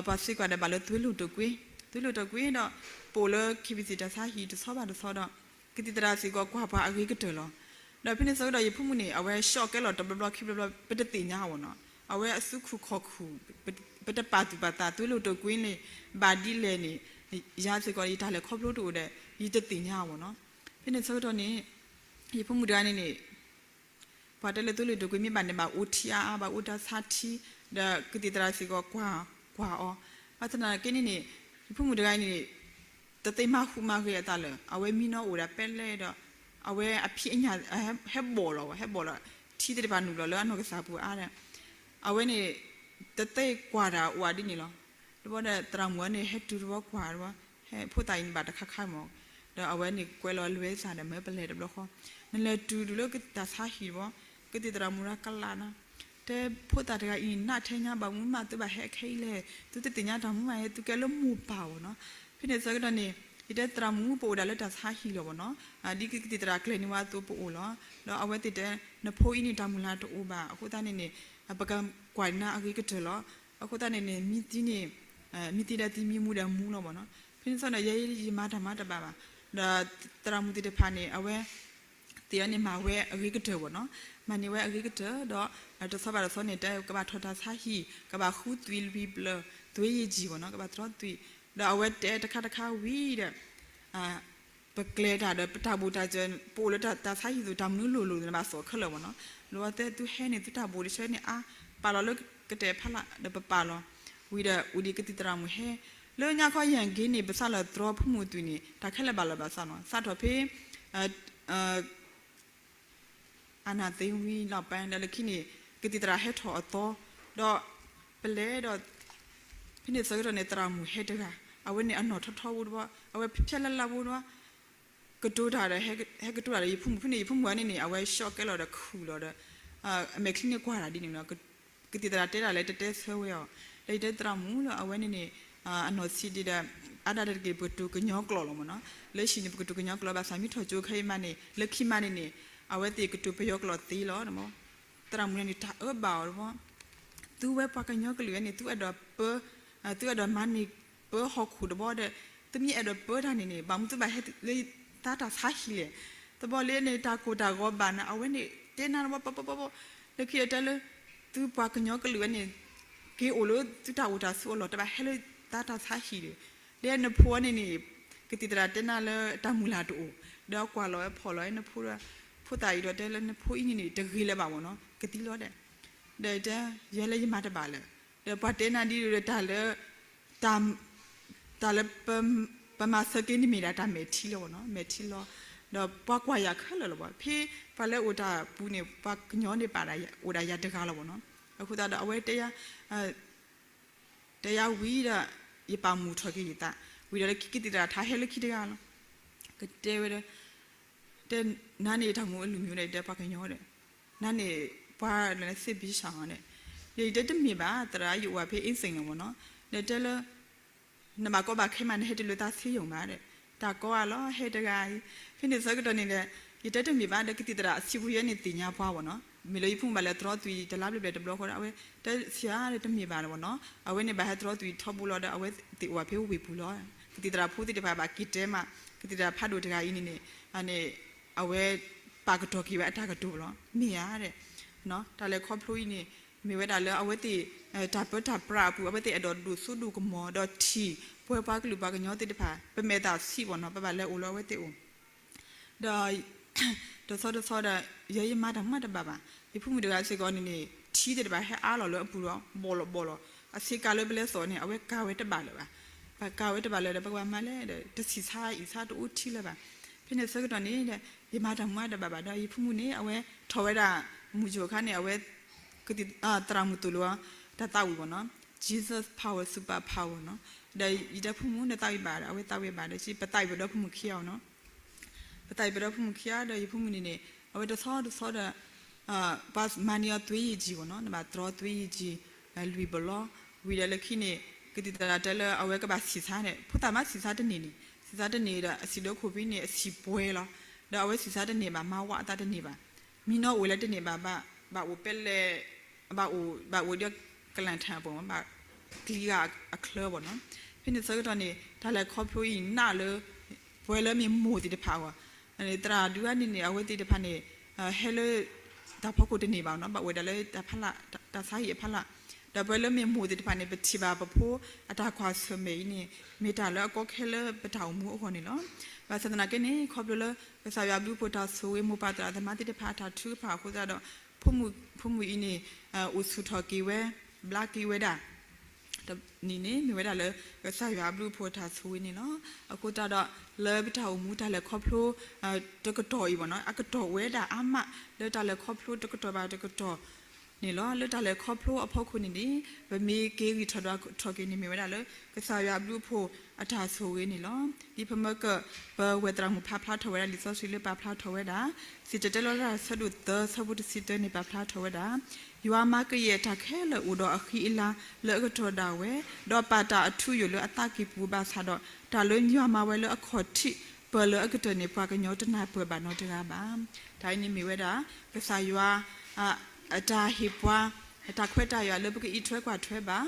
ပှၤစ့ၢ်ကီးဒီး ဘၣ်လၢသွံလိာ်တကွ့, သွံလိာ်တကွ့ဒီး ပအိၣ်လၢ KBC တၢ်ဆါဟံၣ်တဆီဘၣ်တဆီဒီး ကသံၣ်သရၣ်စ့ၢ်ကီးကွၢ်ပှၤအဂ့ၤကတၢၢ်လီၤ. ဒီးဖဲန့ၣ်ဆၢကတီၢ် ယဖိမုၣ်န့ၣ် အဝဲ shock ကဲလီၤတဘျီဘျီခံဘျီဘျီ ပတသ့ၣ်ညါအီၤမ့ၢ်နီၤ. အဝဲအစုခူၣ်ခီၣ်ခူၣ် ပတပာ်သူၣ်ပာ်သး သွံလိာ်တကွ့န့ၣ် ဘၣ်ဒ်လဲၣ်န့ၣ် ယၤစ့ၢ်ကီး ယတၢ်လဲၤခီဖျိတအိၣ်ဒီး ယတသ့ၣ်ညါအီၤမ့ၢ်နီၤ. ဖဲန့ၣ်ဆၢကတီၢ်န့ၣ် ယဖိမုၣ်တဂၤန့ၣ်န့ၣ် ပှၤတဲလၢသွံလိာ်တကွ့မ့ၢ်ဘၣ်န့ၣ် ဘၣ်အိၣ်ထံအါအါ ဘၣ်အိၣ်တၢ်ဆါထံ ဒီးကသံၣ်သရၣ်စ့ၢ်ကီးကွၢ် ကွၢ်အီၤ. ဘၣ်ဆၣ်သနာ်က့န့ၣ်န့ၣ် ယဖိမုၣ်တဂၤန့ၣ် တသ့ၣ်မၤဃူမၤဂဲၤအသးလၢၤ အဝဲမံနီၤအိၣ်ဒၣ်ပလဲဒီး အဝဲအဖံးအညၣ် ဟဲဘီၣ်လီၤ ဟဲဘီၣ်လီၤ ထံသ့ၣ်တဖၣ်နုာ်လီၤလၢအနီၢ်ကစၢ်ပူၤအါဒီး အဝဲန့ၣ် တသ့ၣ်ကွၢ်တၢ်အိၣ်ဒ်န့ၣ်လီၤ. တဘျီဒီးသရၣ်မုၣ်န့ၣ် ဟဲတုၤတဘျီကွၢ်တဘျီ ဟဲဖိသၣ်အံၤန့ၣ်ဘၣ်တခါခါမး ဒီးအဝဲန့ၣ်ကွဲလီၤလွဲသးဒီး မၢပလဲၤတဘျီဃီ နလဲၤတုၤဒုးလၢတၢ်ဆါဟံၣ်တဘျီ ကသံၣ်သရၣ်မုၣ်ဒီးကလးနီၤ တဲဖိသၣ်တဂၤအံၤ နးထဲညါ ဘၣ်မနုၤမးသုဘၣ်ဟဲခဲအံၤလဲၣ် သုတသ့ၣ်ညါတၢ်မနုၤမး သုကဲလၢမိၢ်ပၢ်အီၤနီၤ. ဖဲန့ၣ်ဆၢကတီၢ်န့ၣ် ယတဲသရၣ်မုၣ် ပအိၣ်ဒၣ်လၢတၢ်ဆါဟံၣ်လီၤမ့ၢ်နီၤ ဒ်ကသံၣ်သရၣ်ကျဲၤန့ၢ်ဝဲအသိးပအိၣ်လီၤ. ဒီးအဝဲသ့ၣ်တဲ နဖိအံၤန့ၣ် တၢ်မုၢ်လၢ်တအိၣ်ဘၣ် အဃိသတးန့ၣ်န့ၣ် ပကကွၢ်နၤအဂ့ၤကတၢၢ်လီၤ. အဃိသတးန့ၣ်န့ၣ် မံသံန့ၣ် မံသံဒီးသံ မံမူဒီးမူလီၤမ့ၢ်နီၤ. ဖဲန့ၣ်ဆၢကတီၢ် ယဲယမၤတၢ်မၤတဘၣ်ဘၣ်. ဒီးသရၣ်မုၣ်သ့ၣ်တဖၣ်န့ၣ် အဝဲ သ့ၣ်အီၤန့ၣ် မၤဝဲအဂ့ၤကတၢၢ်မ့ၢ်နီၤ မၤန့ၢ်ဝဲအဂ့ၤကတၢၢ်ဒီး တဆီဘၣ်တဆီန့ၣ် တဲကဘၣ်ထီၣ်တၢ်ဆါဟံၣ် ကဘၣ်ဃုသွံၣ်လွံၢ်ဘျၢၣ် သွံၣ်ယံာ်ယံာ်မ့ၢ်နီၤ ကဘၣ်တြီသွံၣ် ဒီးအဝဲတဲတခါတခါဝံၤဒီး ပကျဲၤတၢ်ဒီး ပတၢ်ဘိၣ်တၢ်စၢၤ ပအိၣ်လၢတၢ်ဆါဟံၣ်သိး တၢ်မနုၤလိၣ်လိၣ်န့ၣ် ဘၣ်သိၣ်ခဲလၢာ်မ့ၢ်နီၤ. လီၤတဲသုဟဲန့ၣ် သုတၢ်ဘိၣ်တဆၢန့ၣ်အါ ပာ်လီၤလၢကတဲာ်ဖးလၢ်ဒီးပပာ်လီၤ ဝံၤဒီးအိၣ်ဒံးကသံၣ်သရၣ်မုၣ်ဟဲ လၢညါခီယဲၢ်က့ၤန့ၣ် ပစးလၢတြီဖိမုၣ်သွံၣ်န့ၣ် တၢ်ခဲလၢာ်ဘၣ်လီၤဘၣ်စးနီၤ စးထီၣ်ဖဲ အာဏာသိမ်းဝံၤလီၤပဒီးလၢခံန့ၣ် ကသံၣ်သရၣ်ဟဲထီၣ်အသီ ဒီးပလဲၤဒီး ဖဲန့ၣ်ဆၢကတီၢ်န့ၣ် သရၣ်မုၣ်ဟဲတဂၤ အဝဲန့ၣ်အနီၢ်ထီထီဖိတဘျီ အဝဲဖျဲလၢလၢဖိတဘျီ ကတိၤတၢ်ဒီး ဟဲကတိၤတၢ်ဒီးယဖိမုၣ် ဖဲန့ၣ် ယဖိမုၣ်အန့ၣ်န့ၣ် အဝဲ shock ကဲလီၤဒီးခူၣ်လီၤဒီး အမဲာ်ချံန့ၣ်ကွၢ်တၢ်ဒ်န့ၣ် ကသံၣ်သရၣ်တဲတၢ်လၢတတဲဆၢဝဲအီၤ ဒီးယတဲသရၣ်မုၣ်လၢအဝဲန့ၣ်န့ၣ် အနီၢ်ဆံးဒံးဒီး အါဒၣ်တက့ၢ် ပကတိၤကညီကျိာ်လီၤမ့ၢ်နီၤ လၢဟံၣ်န့ၣ် ပကတိၤကညီကျိာ် ဘၣ်ဆၣ်မ့ၢ်ထီၣ်ကၠိခဲအံၤမးန့ၣ် လၢခံမးန့ၣ်န့ၣ် အဝဲသ့ၣ်ကတိၤပယီၤကျိာ်သ့လီၤ သရၣ်မုၣ်န့ၣ်န့ၣ် တၢ်အၢဘၣ်အီၤတဘျီ သုဝဲပှၤကညီကလုာ်ဝဲန့ၣ် သုအဲၣ်ဒိးပၢ သုအဲၣ်ဒိးမၤန့ၢ်ပၢဟီၣ်ခိၣ်တဘျီဒီး သုမ့ၢ်အဲၣ်ဒိးပၢတၢ်န့ၣ်န့ၣ် ဘၣ်မနုၤသုဘၣ်ဟဲလၢသးတၢ်ဆါဟံၣ်လဲၣ် တဘျီလၢန့ၣ် တၢ်ကိၢ်တၢ်ဂီၤဘၣ်နၤ အဝဲန့ၣ် တဲနၤတဘျီ ပပပပ လၢခံဒီးတဲလၢ သုပှၤကညီကလုာ်ဝဲန့ၣ် က့ၤအိၣ်လၢသုတၢ်အိၣ်တၢ်ဆိးအလီၢ် တဘၣ်ဟဲလၢသးတၢ်ဆါဟံၣ်ဒီး လၢနဖိအန့ၣ်န့ၣ် ကသံၣ်သရၣ်တဲနၤလၢတၢ်မုၢ်လၢ်တအိၣ် ဒီးကွၢ်လီၤဝဲဖီၣ်လီၤဝဲနဖိဒီး ဖိသၣ်အံၤဒီးတဲလၢနဖိအံၤန့ၣ်န့ၣ် တဂ့ၤလၢၤဘၣ်မ့ၢ်နီၤ ကသံလီၤဒီး ဒီးတဲ ယဲလၢယမၤတဘၣ်လၢၤ ဒီးပှၤတဲနၤဒ်ဒီးတၢ်လၢ တၢ် တၢ်လၢ ပမၤစၢၤက့ၤန့ၣ်မ့ၢ်ဒၣ်တၢ်မဲာ်ထံလီၤမ့ၢ်နီၤ မဲာ်ထံလီၤ ဒီးပှၤကွၢ်ယၤခဲလၢာ်လီၤဘၣ် ဖဲပှၤလၢအိၣ်တၢ်ပူၤန့ၣ် ပှၤကညီန့ၣ်ဘၣ်ဒၣ် အိၣ်ဒၣ်ယၤတဂၤလီၤမ့ၢ်နီၤ အဃိသတးဒီးအဝဲတဲယၤ တဲယၤဝံၤဒီး ယပာ်မူထီၣ်က့ၤယသး ဝံၤဒီးလၢခံကသံၣ်သရၣ်ထါဟဲလၢခံတဂၤလီၤ ကတဲဝဲဒီး တဲ နၤန့ၣ်တၢ်မူအလုၢ်မံၤဒီး ယတဲပှၤကညီဒီး နၤန့ၣ် ပှၤလၢနစ့ဘံစၢ်အီၤဒီး ဒီးယတဲတမ့ၢ်ဘၣ် သရၣ်ယအိၣ်ဝဲဖဲအ့စ့ၣ်လီၤမ့ၢ်နီၤ ဒီးတဲလၢ နဘၣ်ကီဘၣ်ခဲမး နဟဲတလၢသးဆ့ယိၣ်မးဒီး တၢ်ကီအလီၤ ဟဲတဂၤအံၤ ဖဲန့ၣ်ဆၢကတီၢ်န့ၣ်ဒီး ယတဲတမ့ၢ်ဘၣ်ဒီး ကသံၣ်သရၣ်အဆံးပူၤယဲန့ၣ်သ့ၣ်ညါပှၤမ့ၢ်နီၤ မ့ၢ်လၢယဖိမုၣ်ဘၣ်လဲၤတြီသွံၣ်တလါဘျဲၣ်ဘျဲၣ်တဘျီဃီဒီး အဝဲတဲဆံးအါဒီးတမ့ၢ်ဘၣ်မ့ၢ်နီၤ အဝဲန့ၣ်ဘၣ်ဟဲတြီသွံၣ်ထီဘိလီၤဒီး အဝဲသ့ၣ်အိၣ်ဝဲဖဲဝ့ၢ်ပူၤလီၤ ကသံၣ်သရၣ်ဖိသ့ၣ်တဖၣ်ဘၣ်က့ၤတဲမး ကသံၣ်သရၣ်ဖးဒိၣ်တဂၤအံၤန့ၣ်န့ၣ် န့ၣ် အဝဲ ပာ်ကတီၢ်က့ၤဝဲအတၢ်ကတိၤလီၤ မ့ၢ်ဧါဒီး တၢ်လဲၤခီဖျိအံၤန့ၣ် မ့ၢ်ဝဲဒၣ်လၢအဝဲသ့ၣ် တၢ်ပၢတၢ်ပြးအပူၤ အဝဲသ့ၣ်အဲၣ်ဒိးဒိၣ်စိဒိၣ်ကမီၤ ဒီးထံၣ်ပဝဲပှၤကလုာ်ပှၤကညီသ့ၣ်တဖၣ် ပမဲာ်သးဆံးမ့ၢ်နီၤ ပဘၣ်လဲၤအိၣ်လၢအဝဲသ့ၣ်အိၣ် ဒီး တဆီတဆီဒီး ယဲယမၤတၢ်မၤတဘၣ်ဘၣ် ယဖိမုၣ်တဂၤစ့ၢ်ကီးန့ၣ်န့ၣ် ထံသ့ၣ်တဖၣ်ဟဲအါလီၤလၢအပူၤဒီး ဘီၣ်လီၤဘီၣ်လီၤ အဆ့ကၤလၢပလဲၤသိးန့ၣ် အဝဲကၤဝဲတဘၣ်လၢၤဘၣ် ပကၤဝဲတဘၣ်လၢၤဒီး ပကဘၣ်မၤလဲၣ်ဒီး တဆံးဆါအံၤဆါတအိၣ်ထံလၢၤဘၣ် ဖဲန့ၣ်ဆၢကတီၢ်န့ၣ်ဒီး ယမၤတၢ်မၤတဘၣ်ဘၣ်ဒီး ယဖိမုၣ်န့ၣ် အဝဲထီၣ်ဝဲဒၣ် မုၢ်ယိၤခါန့ၣ် အဝဲ သရၣ်မုၣ်သိၣ်လိ တၢ်သးဝံၣ်မ့ၢ်နီၤ Jesus power super power နီၤ ဒီးယတဲဖိမုၣ် နသးဝံၣ်ဘၣ်ဒီး အဝဲသးဝံၣ်ဘၣ်ဒီး ပသးဝံၣ်ပဒီဖိမုၣ်ခံဂၤနီၤ ပသးဝံၣ်ပဒီဖိမုၣ်ခံဂၤဒီး ယဖိမုၣ်န့ၣ်န့ၣ် အဝဲတဆီတဆီဒီး ပှၤမၤန့ၢ်အီၤသွံၣ်ယံာ်ယံာ်မ့ၢ်နီၤ နဘၣ်တြီသွံၣ်ယံာ်ယံာ် လွံၢ်ဘီလီၤ ဝံၤဒီးလၢခံန့ၣ် ကသံၣ်သရၣ်တဲလၢအဝဲကဘၣ်ဆံးဆါန့ၣ် ဖိသၣ်မးဆံးဆါတန့ၢ်န့ၣ် ဆံးဆါတန့ၢ်ဒီး အဆံးလၢခိၣ်ဖံန့ၣ် အဆံးပှဲၤလီၤ ဒီးအဝဲစံးဆၢတန့ၢ်ဘၣ်, မၤဝးအသးတန့ၢ်ဘၣ်. မံနီၤအိၣ်ဝဲလၢတန့ၢ်ဘၣ်, ဘၣ်အိၣ်ပဲလဲၣ်, ဘၣ်အိၣ်, ဘၣ်အိၣ်ဒီးကလၣ်ထၣ်အပူၤ, ဘၣ်ကျံဂၤအချၢဘၣ်နီၤ. ဖဲန့ၣ်ဆၢကတီၢ်န့ၣ် တၢ်လဲၤခီဖျိအံၤနာ်လၢ ပဝဲလၢမ့ၢ်မိၢ်သ့ၣ်တဖၣ်အဂီၢ်, သရၣ်ဒုးဂၤန့ၣ်န့ၣ် အဝဲသ့ၣ်တဖၣ်န့ၣ် ဟဲလၢတၢ်ဖီခိၣ်တန့ၢ်ဘၣ်နီၤ, ဘၣ်အိၣ်ဝဲဒၣ်လၢတၢ်ဖီလာ်, တၢ်ဆါဟံၣ်အဖီလာ်. ဒီးပဝဲလၢမ့ၢ်မိၢ်သ့ၣ်တဖၣ်န့ၣ် ပထံၣ်ဘၣ်ပဖိအတၢ်ကွၢ်ဆၢၣ်မဲာ်အံၤန့ၣ် မ့ၢ်တၢ်လၢအကီခဲလၢပတၢ်အိၣ်မူအဂီၢ်န့ၣ်လီၤ. ဘၣ်ဆၣ်သနာ်က့န့ၣ် ခီဖျိလၢကစၢ်ယွၤဘျုးဖှိၣ်တၢ်ဆိၣ်ဂ့ၤ မိၢ်ပၢ်သရၣ်သမါသ့ၣ်တဖၣ်အတၢ်ထုကဖၣ်အဃိသတးဒီး ဖိမုၣ်အံၤန့ၣ် အိၣ်ဆူၣ်ထီၣ်က့ၤဝဲ, ဘျါက့ၤဝဲဒၣ် တနံၤန့ၣ် မ့ၢ်ဝဲဒၣ်လၢ ကစၢ်ယွၤအဘျုးအဖှိၣ်တၢ်ဆိၣ်ဂ့ၤန့ၣ်လီၤ. အဃိသတးဒီး လၢပတၢ်အိၣ်မူတၢ်လဲၤခီဖျိ တကတီၢ်အံၤဘၣ်နီၤ, အကတီၢ်အိၣ်ဝဲဒၣ်အါမး လၢတၢ်လဲၤခီဖျိတကတီၢ်ဘၣ်တကတီၢ်န့ၣ်လီၤ. လၢတၢ်လဲၤခီဖျိအဖီခိၣ်န့ၣ်န့ၣ် ပမ့ၢ်က့ၤဂံၢ်ထီၣ်ဒီးထီၣ်က့ၤန့ၣ် မ့ၢ်ဝဲဒၣ်လၢ ကစၢ်ယွၤအဘျုးအဖှိၣ်အတၢ်ဆိၣ်ဂ့ၤန့ၣ်လီၤ. ဒ်ပမ့ၢ်က ပဝဲၢ်သရၣ်မုၣ်ဖးဖျါထီၣ်ဝဲဒၣ်လံာ်စီဆှံလၢပာ်ဖျါထီၣ်ဝဲဒၣ် စံၣ်တဲၤတဲလီၤတၢ်ဆၢဒိၣ်သၢဆၢဖိတဆံတၢန့ၣ် ပာ်ဖျါထီၣ်ဝဲဒၣ် ယွၤမၤကယဲၢ်တၢ်ခဲလၢာ်အိၣ်ဒီးအဃံအလၤလၢအကတီၢ်ဒၣ်ဝဲ, ဒီးပာ်တၢ်အထူအယိာ်လၢအသးကံၢ်ပူၤဘၣ်ဆၣ်ဒီး တၢ်လၢယွၤမၤဝဲလၢအခီၣ်ထံးပၢၢ်လၢအကတၢၢ်န့ၣ် ပှၤကညီတနၢ်ပၢၢ်ဘၣ်နီတဂၤဘၣ်. တၢ်အံၤန့ၣ်မ့ၢ်ဝဲဒၣ် ကစၢ်ယွၤ အတၢ်ဟ့ၣ်ပှၤ တၢ်ခွဲးတၢ်ယာ်လၢပကအံးထွဲကွၢ်ထွဲဘၣ်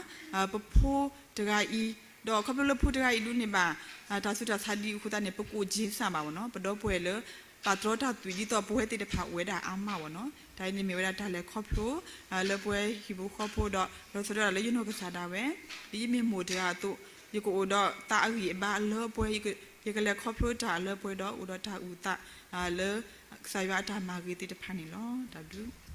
ပဖိတဂၤအံၤ, ဒီးခီဖျိလၢဖိတဂၤအံၤဒုးန့ၢ်ဘၣ် တၢ်ဆူးတၢ်ဆါဒ်အံၤအဃိသတးန့ၣ် ပကအိၣ်က့ၤစၢ်ဘၣ်ဘၣ်နီၤ, ပဒီပုၢ်ဝဲၢ်လၢ ပာ်တြီတၢ်သွံၣ်ဒ်သိးပဝဲသ့ၣ်တဖၣ်အိၣ်ဝဲဒၣ်အါမးဘၣ်နီၤ. တၢ်အံၤန့ၣ်မ့ၢ်ဝဲဒၣ်တၢ်လဲၤခီဖျိ လၢပဝဲဟံၣ်ဖိဃီဖိဒီး လီၤဆီဒၣ်တၢ်လၢယနီၢ်ကစၢ်ဒၣ်ဝဲ, ဒ်ယမ့ၢ်မိၢ်တဂၤအသိး ယကအိၣ်ဒီးသးအဂံၢ်အဘါအလၢပှဲၤ, ယကလဲၤခီဖျိတၢ်အလၢပှဲၤဒီးအိၣ်ဒီးတၢ်အုၣ်သး လၢကစၢ်ယွၤအတၢ်မၤဂ့ၤသ့ၣ်တဖၣ်န့ၣ်လီၤ. တၢ်ဘျုး